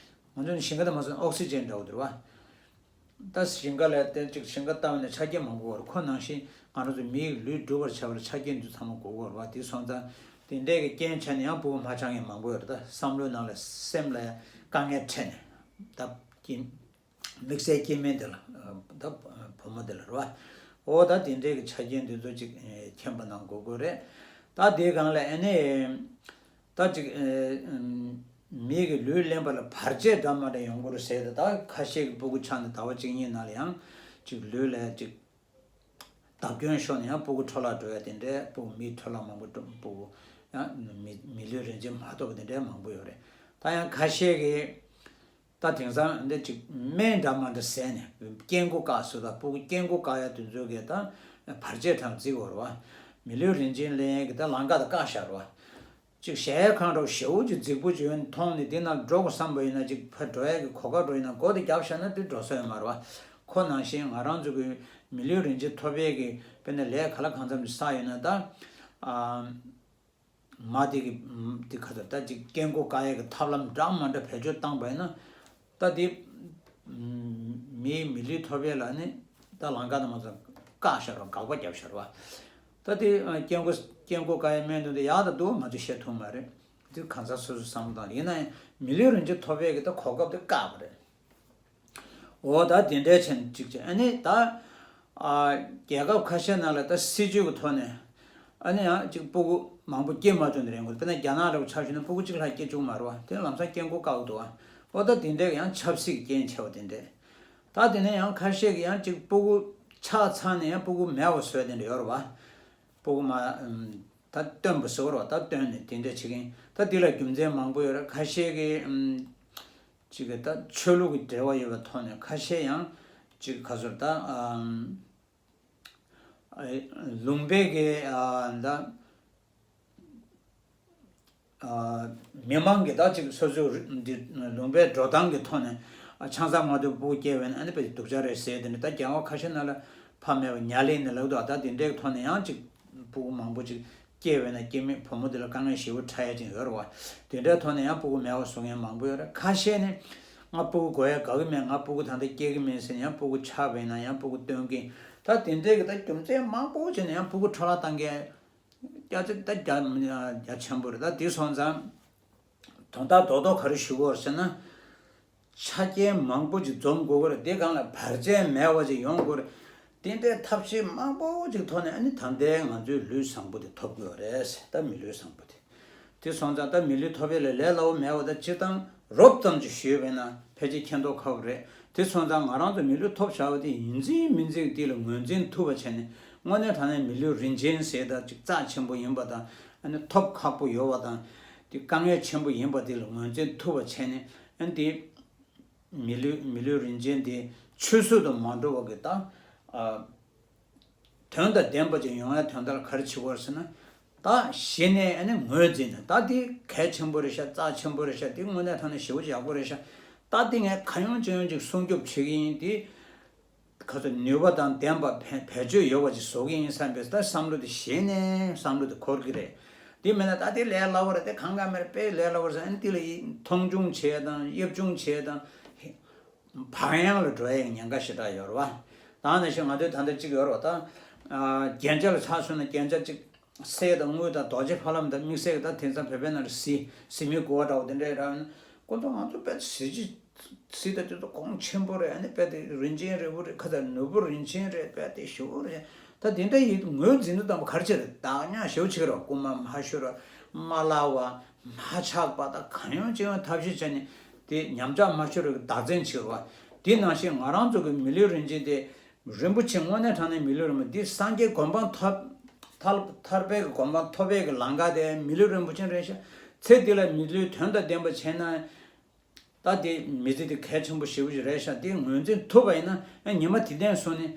ང་ཚོ་ནི་ཞིང་ཁ་དང་མ་སོན་ཨོག་སི་ཇན་འདྲ་བོ་དེ་རེད་བ། ད་ཞིང་ཁ་ལ་བརྟེན་ཅིག་ཞིང་ཁ་བཏང་བ་ནས་ཆ་རྐྱེན་མང་པོ་ཡོད་རེད། ཁོ་ནང་བཞིན་ང་རང་ཚོ་མིའི་ལུས་འགྲུབ་པར་བྱ་བར་ཆ་རྐྱེན་འདི་ཚང་མ་དགོས་ཀྱི་ཡོད་རེད་བ། དེ་སོང་ཙང་དེ་འདྲས་ཀྱི་རྐྱེན་བྱས་ནས་ཡང་སྤུ་གུ་མ་ཆགས་མཁན་མང་པོ་ཡོད་རེད། ད་བསམ་བློའི་ནང་ལ་སེམས་ལ་དཀའ་ངལ་འཕྲད་ནས་ད་སྐྱེ་དམིགས་བསལ་སྐྱེ་དམན་དེ་ལ་ད་བུ་མོ་དེ་ལ་རེད་བ། འོ་ད་དེ་འདྲས་ཀྱི་ཆ་རྐྱེན་འདི་ཚོ་ཅིག་མཁྱེན་པ་གནང་དགོས་ཀྱི་རེད། ད་དེའི་སྒང་ལ་ཨ་ནི། ད་ཅིག་ཨེ་ཨམ་མི་གི་ལུས་ལེན་པ་ལ་བར་ཆད་འདྲ་མ་འདྲ་ཡོང་གི་རེད་ཟེར་ཏེ། ད་ཁ་ཤས་ཀྱི་སྤུ་གུ་ཆགས་ནས་ཟླ་བ་གཅིག་གཉིས་ནང་ལ་ཡང་ཅིག་ལུས་ལ་ཅིག་བརྡབ་སྐྱོན་ཤོར་ནས་ཡང་སྤུ་གུ་འཕྲོ་བརླག་འགྲོ་ཡ་དེ་འདྲའི་སྤུ་གུ་མི་འཕྲོ་བརླག་མང་པོ་འགྲོ་སྤུ་གུ་ཡང་མི་མི་ལུས་རིན་ཆེན་མ་ཐོབ་པ་དེ་འདྲའི་མང་པོ་ཡོད་རེད། ད་ཡང་ཁ་ཤས་ཀྱི་ ད་དེང་སང་འདི་ཅིག་སྨན་འདྲ་མ་འདྲ་ཟས་ནས་སྐྱེ་འགོ་བཀག་སྲོལ་དང་། སྤུ་གུ་སྐྱེ་འགོ་བཀག་ཡ་དེ་ཚོ་གི་ད་བར་ཆད་དང་རྩིས་དགོས་རེད་བ། མི་ལུས་རིན་ཆེན་ལེན་ཡས་ཀྱི་ད་ལམ་ཁ་ད་བཀག་བཞག་རེད་བ། ཅིག་གཞལ་ཡས་ཁང་འདྲ་བོ་ཞེ་པོ་ཅིག་རྫིག་པོ་ཅིག་ཡོད་ན་མཐོང་ནས་དེ་ནང་འགྲོ་དགོས་བསམ་པ་ཡིན་ན། ཅིག་ཕར་འགྲོ་ཡས་ཀྱི་གོ་སྐབས་འདྲ་ཡིན་ན་སྒོ་དེ་བརྒྱབ་བཞག་ན་དེ་འགྲོ་ས་ཡོད་མ་རེད་བ། ཁོ་ནང་བཞིན་ང་རང་ཚོ་གི་མི་ལུས་རིན་ཆེན་ཐོབ་ཡས་ཀྱི་དཔེར་ན་ལས་ག་ལ་གང་འཚམ་ཅིག་བསགས་ཡོད་ན། ད་ཨ་མ་དེ་གི་དེ་ག་ཚོད་ད་ཅིག་སྐྱེ་འགོ་བཀག་ཡས་ཀྱི་ཐབས་ལམ་འདྲ་མ་འདྲ་བེད་སྤྱོད་བཏང་པ་ཡིན་ན། ད་དེ་མིའི་མི་ལུས་ཐོབ་ཡས་ལ་ནི་ད་ལམ་ཁ་དེ་མ་ཚང་བཀག་བཞག་རེད་བ། དགག་པ་བརྒྱབ་བཞག་རེད་བ། ད་དེ་ཨ་སྐྱེ་འགོ་སྐྱེ་འགོ་བཀག་ཡས་སྨན་དེ་ཡག་དང་སྡུག་ང་ཚོས་བཤད་ཐུབ་མ་རེད། དེ་གང་ཟག་སོ་སོའི་བསམ་བློ་བཏང་ཡིན་ན་ཡང་མི་ལུས་རིན་ཆེན་ཐོབ་ཡས་ཀྱི་ད་གོ་སྐབས་དེ་བཀག་པ་རེད། འོ་ད་དེ་འདྲའི་ཆེན་གཅིག་བྱས། ཨ་ནི་ད་ཨ་རྒྱལ་ཁབ་ཁ་ཤས་ནང་ལ་ད་སྲིད་ཇུས་ཀྱི་ཐོག་ནས་ཨ་ནི་ཡང་གཅིག་སྤུ་གུ་མང་པོ་སྐྱེ་མ་བཅུག་ནི་རེད་འགོ། དཔེར་ན་རྒྱ་ནག་ལ་ཆ་བཞག་ན་སྤུ་གུ་གཅིག་ལྷག་སྐྱེ་བཅུག་མ་རེད་བ། དེ་ལམ་སང་སྐྱེ་འགོ་བཀག་འདུག་བ། འོ་ད་དེ་འདྲའི་ཡང་ཆབ་སྲིད་ཀྱི་རྐྱེན་ཆེ་བ་དེ་འདྲས། ད་དེ་ནས་ཡང་ཁ་ཤས་ཀྱིས་ཡང་གཅིག་སྤུ་གུ་ཆགས་ཚར་ནས་ཡང་སྤུ་གུ་མེད་པ་བཟོས་དེ་འདྲ་ཡོད་རེད་བ། སྤུ་གུ་མ་ཨམ་ད་བཏོན་པ་བཟོ་རེད་བ། ད་བཏོན་ནས་དེ་འདྲ་བྱེད་མཁན། ད་དེ་ལ་རྒྱུ་མཚན་མང་པོ་ཡོད་རེད། ཁ་ཤས་ཀྱིས་ཨམ་ཅིག་གི་ད་ཆོས་ལུགས་ཀྱི་འབྲེལ་བ་ཡོད་པའི་ཐོག་ནས། ཁ་ཤས་ཡང་ཅིག་ག་ཚོད་ད་ཨམ་ཨ་ལུང་པའི་གི་ཨ་ད་ཨ་མི་མང་གི་ད་ཅིག་སོ་སོའི་རི་འདི་ལུང་པའི་འགྲོ་སྟངས་ཀྱི་ཐོག་ནས་ཨ་ཆང་ས་མ་འཐུང་སྤུ་གུ་སྐྱེ་བས་ན་ཨ་ནི་དཔེ་སྡུག་ཅག་རེད་ཟེར། དེ་ནི་ད་རྒྱལ་ཁབ་ཁ་ཤས་ནང་ལ་ཕ་མེད་པ་ཉ་ལེན་ནས་ལབ་འདུག་ད་དེ་འདྲའི་ཐོག་ནས་ཡང་ཅིག་སྤུ་གུ་མང་པོ་ཅིག་སྐྱེས་པས་ན་སྐྱེ་མེད་བུ་མོ་དེ་ལ་དཀའ་ངལ་ཞེ་པོ་འཕྲད་ཡ་ཅིག་ཡོད་རེད་བ། དེ་འདྲའི་ཐོག་ནས་ཡང་སྤུ་གུ་མེད་པ་བཟོ་མཁན་མང་པོ་ཡོད་རེད། ཁ་ཤས་ནི་ང་སྤུ་གུ་དགོས་ཡ་དགའ་གི་མེད། ང་སྤུ་གུ་ད་ལྟ་སྐྱེ་གི་མེད་ཟེར་ནས་ཡང་སྤུ་གུ་ཆགས་པས་ན་ཡང་སྤུ་གུ་བཏོན་གིན། ད་དེ་འདྲའི་གི་ད་རྒྱུ་མཚན་མང་པོ་བྱས་ནས་ཡང་སྤུ་གུ་འཕྲོ་བརླག་བཏང་མཁན་རྒྱ་ཆེ་ད་རྒྱ་རྒྱ་ཆེན་པོ་རེད། ད་དེ་སོང་ཙང་དོན་དག་རྡོག་རྡོག་ག་རེ་ཞུ་དགོས་རེད་ཟེར་ན། ཆ་རྐྱེན་མང་པོ་ཅིག་འཛོམས་དགོས་ཀྱི་རེད། དེ་སྒང་ལ་བར་ཆད་མེད་པ་ཅིག་ཡོང་དགོས་རེད། དེ་འདྲའི་ཐབས་ཤེས་མང་པོ་ཅིག་ཐོག་ནས་ཨ་ནི་ད་ལྟའི་ང་ཚོའི་ལུས་བཟང་པོ་དེ་ཐོབ་དགོས་རེད། ད་མི་ལུས་བཟང་པོ་དེ། དེ་སོང་ཙང་ད་མི་ལུས་ཐོབ་ཡས་ལ་ལས་སླ་པོ་མེད་པ། ད་སྤྱིར་བཏང་རོབ་ཙམ་ཅིག་ཞུས་པས་ན་ཕལ་ཆེར་མཁྱེན་རྟོགས་ཁག་པོ་རེད། དེ་སོང་ཙང་ང་རང་ཚོ་མི་ལུས་ཐོབ་བཞག་པ་དེ་ཡིན་གཅིག་མིན་གཅིག་དེ་ལ་ངོས་འཛིན་ཐུབ་པ་བྱས་ནས། དངོས་གནས་དྲང་གནས་མི་ལུས་རིན་ཆེན་ཟེར་ད་ཅིག་རྩ་ཆེན་པོ་ཡིན་པ་དང་། ཨ་ནི་ཐོབ་ཁག་པོ་ཡོད་པ་དང་། དེ་དཀའ་ངལ་ཆེན་པོ་ཡིན་པ་དེ་ལ་ངོས་འཛིན་ཐུབ་པ་བྱས་ནས། ཨ་ནི་དེ་མི་ལུས་མི་ལུས་རིན་ཆེན་དེ་ཆུད་ཟོས་དུ་མ་འགྲོ་བ་གི་ད་ཨ་དོན་དང་ལྡན་པ་ཅིག་ཡོང་ཡ་དོན་དག་ལ་ག་རེ་བྱེད་དགོས་རེད་ཟེར་ན། ད་གཞི་ནས་ཨ་ནི་ངོས་འཛིན་ནས། ད་འདི་གལ་ཆེན་པོ་རེད་ཤག་རྩ་ཆེན་པོ་རེད་ཤག་འདི་དངོས་གནས་དྲང་གནས་ཞེ་པོ་ཅིག་ཡག་པོ་རེད་ཤག་ད་འདི་ངས་གང་ཡོང་ཅི་ཡོང་ཅིག་སྲུང་སྐྱོབ་བྱེད་ཀྱི་ཡིན། འདི་ག་ཚོད་ནུས་པ་དང་ལྡན་པ་བེད་སྤྱོད་ཡོད་པ་ཅིག་བཟོ་གི་ཡིན་བསམ་པའི་ད་བསམ་བློ་དེ་གཞི་ནས་བསམ་བློ་དེ་འཁོར་གི་རེད། འདི་མིན་ན་ད་འདི་ལས་སླ་པོ་རེད། དེ་གང་ག་མེད་རེད། དཔེ་ལས་སླ་པོ་རེད་ཟེར། ཨ་ནི་འདི་ལ་ཡིད་མཐོང་ཆུང་བྱས་དང་གཡབ་ཆུང་བྱས་དང་། བག་ཡངས་ལ་འགྲོ་ཡའི་ཉེན་ཁ་ཞེ་དྲག་ཡོད་རེད་བ། ད་ནང་བཞིན་ང་ཚོའི་ད་ལྟ་གཅིག་ཡོད་རེད་བ། ད་ཨ་རྒྱན་ཆ་ལ་ཆ་མཚོན་ན། རྒྱན་ཆ་གཅིག་གསེར་དང་དངུལ་དང་རྡོ་རྗེ་ཕ་ལམ་དང་དམིགས་བསལ་གྱི་ད་དེང་སང་བོད་པའི་ནང་ལ་གཟི་གཟི་མིག་དགུ་པ་འདྲ་བོ་དེ་འདྲ་རག་ན། ཁོ་ཚོ་ང་ཚོ་དཔེ་གཟི་བརྗིད་གཟི་དང་དེ་ཚོ་གོང་ཆེན་པོ་རེད། ཨ་ནི་དཔེ་དེ་རིན་ཆེན་རིལ་བུ་རེད། ཁ་ཚ་ནོར་བུ་རིན་ཆེན་རེད། དཔེ་དེ་ཞེ་པོ་རེད། ད་དེ་འདྲ་ཡིན་ངོས་འཛིན་དུ་བཏང་པ་ག་རེ་བྱས་རེད། བདག་ཉར་ཞེ་པོ་བྱེད་ཀྱི་རེད། རྐུན་མ་མ་ཤོར་བ། མ་བརླག་པ། མ་ཆག་པ། ད་གང་ཡོང་ཅི་ཡོང་ཐབས་ཤེས་བྱས་ནས་དེ་ཉམས་ཆག་མ་ཤོར་བའི་བདག་འཛིན་བྱེད་རོགས། དེ་ནང་བཞིན་ང་རང་ཚོ་གི་མི་ལུས་རིན་ཆེན་དེ་རིན་པོ་ཆེ་དངོས་གནས་དྲང་གནས་མི་ལུས་རིན་པོ་འདི་སངས་རྒྱས་གོ་འཕང་ཐོབ་ཐར་ཐར་པའི་གི་གོ་འཕང་ཐོབ་པའི་གི་ལམ་ཁ་དེ་མི་ལུས་རིན་པོ་ཆེ་རེད་ཤག་ཚེ་འདི་ལ་མི་ལུས་དོན་དང་ལྡན་པ་བྱས་ན། ད་དེ་མི་ཚེ་དེ་གལ་ཆེན་པོ་ཞེ་པོ་ཅིག་རེད་ཤག་དེ་ངོས་འཛིན་ཐུབ་པ་ཡིན་ན། ཨ་ཉི་མ་དེ་ནས་བཟུང་ནས་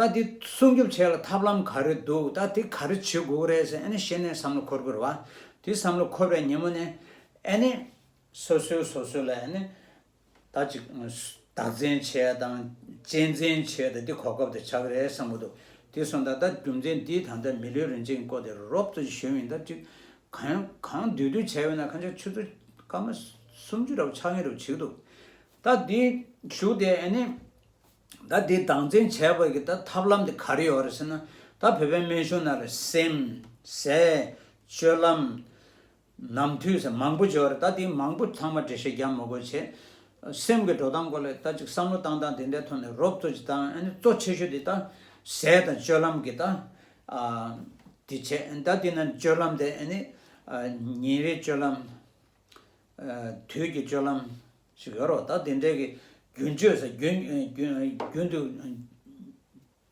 ད་དེ་སྲུང་སྐྱོབ་བྱེད་ཡ་ལ་ཐབས་ལམ་ག་རེ་འདུག་ད་དེ་ག་རེ་བྱེད་དགོས་ཀྱི་རེད་ཟེར། ཨ་ནི་གཞི་ནས་བསམ་བློ་འཁོར་དགོས་རེད་བ། དེ་བསམ་བློ་འཁོར་བའི་ཉིན་མོ་ནས་ཨ་ནི་སོ་སོའི་སོ་སོ་ལ་ཨ་ནི་ད་ཅིག་བདག་འཛིན་བྱེད་ཡ་དང་གཅེས་འཛིན་བྱེད་ཡ་དང་དེ་གོ་སྐབས་དེ་ཆགས་ཀྱི་རེད་བསམ་གྱི་འདུག་དེ་སོང་ཙང་ད་རྒྱུ་མཚན་འདིས་ད་ལྟ་མི་ལུས་རིན་ཆེན་གྱི་སྐོར་དེ་རོབ་ཙམ་ཞུས་ཡིན། ད་ཅིག་གང་གང་བསྡུས་བསྡུས་བྱས་པ་ཡིན་ན་ཁ་ཤས་ཆུ་ཚོད་སྐར་མ་སུམ་ཅུ་འདྲ་བོ་ཆགས་ངེས་འདྲ་བོ་བྱེད་ཀྱི་འདུག་ད་འདི་ཞུ་དེ་ཨ་ནི་ད་འདི་སྡང་འཛིན་བྱས་པ་གི་ད་ཐབས་ལམ་དེ་ག་རེ་ཡོད་རེད་ཟེར་ན། ད་བོད་པའི་སྨན་གཞུང་ནང་ལ་སེམས། ཟས། སྤྱོད་ལམ། ནམ་དུས་ཟེར་མང་པོ་ཡོད་རེད། ད་དེ་མང་པོ་ཚང་མ་འགྲེལ་བཤད་རྒྱག་མི་དགོས་བྱས། སེམས་ཀྱི་འགྲོ་སྟངས་སྐོར་ལ་ད་ཅིག་བསམ་བློ་བཏང་སྟངས་དེ་འདྲའི་ཐོག་ནས་རོབ་ཙམ་ཅིག་བཏང་། ཨ་ནི་གཙོ་ཆེ་ཤོས་དེ་ད་ཟས་དང་སྤྱོད་ལམ་གྱི་ད་ཨ་དེ་བྱས། ད་དེ་ན་སྤྱོད་ལམ་དེ་ཨ་ནི་ཨ་ཉིན་རེའི་སྤྱོད་ལམ། ཨ་དུས་ཀྱི་སྤྱོད་ལམ་ཞིག་ཡོད་རེད། ད་དེ་འདྲའི་གི་རྒྱུན་སྤྱོད་ཟེར་རྒྱུན་རྒྱུན་རྒྱུན་དུ་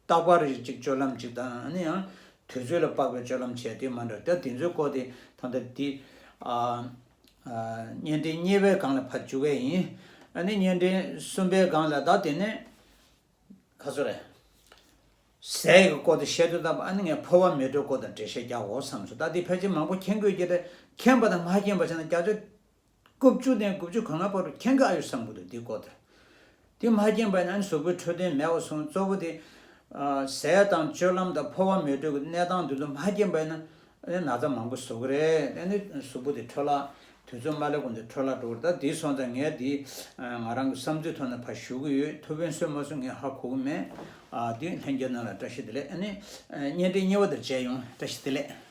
རྟག་པར་རེ་གཅིག་སྤྱོད་ལམ་གཅིག་དང་། ཨ་ནི་ཡང་དུས་ཚོད་ལ་དཔག་པའི་སྤྱོད་ལམ་བྱས་དེ་མ་འདྲ། ད་དེ་ཚོའི་སྐོར་དེ་ད་ལྟ་འདི་ཨ་ཨ་བརྙན་འཕྲིན་གཉིས་པའི་སྒང་ལ་ཕར་འཇུག་གི་ཡིན། ཨ་ནི་བརྙན་འཕྲིན་གསུམ་པའི་སྒང་ལ་ད་དེ་ནས་ག་ཚོད་རེད། ཟས་ཀྱི་སྐོར་དེ་བཤད་དུས་ཙམ་པ་ཨ་ནི་ངས་ཕོ་བ་མེ་དྲོད་སྐོར་དང་འགྲེལ་བཤད་རྒྱག་དགོས་བསམ་སོང་། ད་དེ་ཕལ་ཆེར་མང་པོ་མཁྱེན་དགོས་ཀྱི་རེད། མཁྱེན་པ་དང་མ་མཁྱེན་པ་བྱས་ན་བརྒྱ་ཆ་དགུ་བཅུ་ནས་དགུ་བཅུ་གོ་ལྔ་བར་དུ་མཁྱེན་གྱི་ཨ་ཡོད་བསམ་གྱི་འདུག་དེའི་སྐོར་དེ། དེ་མ་མཁྱེན་པ་ཡིན་ན་ཨ་ནི་གཟུགས་པོའི་འཕྲོད་བསྟེན་མེད་པ་སོང་། གཙོ་བོ་དེ་ཟས་དང་སྤྱོད་ལམ་དང་ཕོ་བ་མེ་དྲོད་ཀྱི་གནས་སྟངས་འདི་ཚོ་མ་མཁྱེན་པ་ཡིན་ན་ཨ་ནི་ན་ཚ་མང་པོ་བཟོ་གི་རེད། ཨ་ནི་གཟུགས་པོ་དེ་འཕྲོ་བརླག་དུས་ཚོད་མ་སླེབས་གོང་དུ་འཕྲོ་བརླག་འགྲོ་གི་རེད། ད་དེ་སོང་ཙང་ངས་དེ་ང་རང་གི་བསམ་ཚུལ་ཐོག་ནས་ཕར་ཞུ་གི་ཡོད། ཐུགས་ཕན་གསོས་མ་གསོས་ངས་ཧ་གོ་གི་མེད། ཨ་དེ་ལྷན་རྒྱས་རྣམས་ལ་བཀྲ་ཤིས་བདེ་ལེགས། ཨ་ནི་བརྙན་འཕྲིན་གཉིས་པ་དེར་མཇལ་ཡོང་། བཀྲ་ཤིས་བདེ་ལེགས།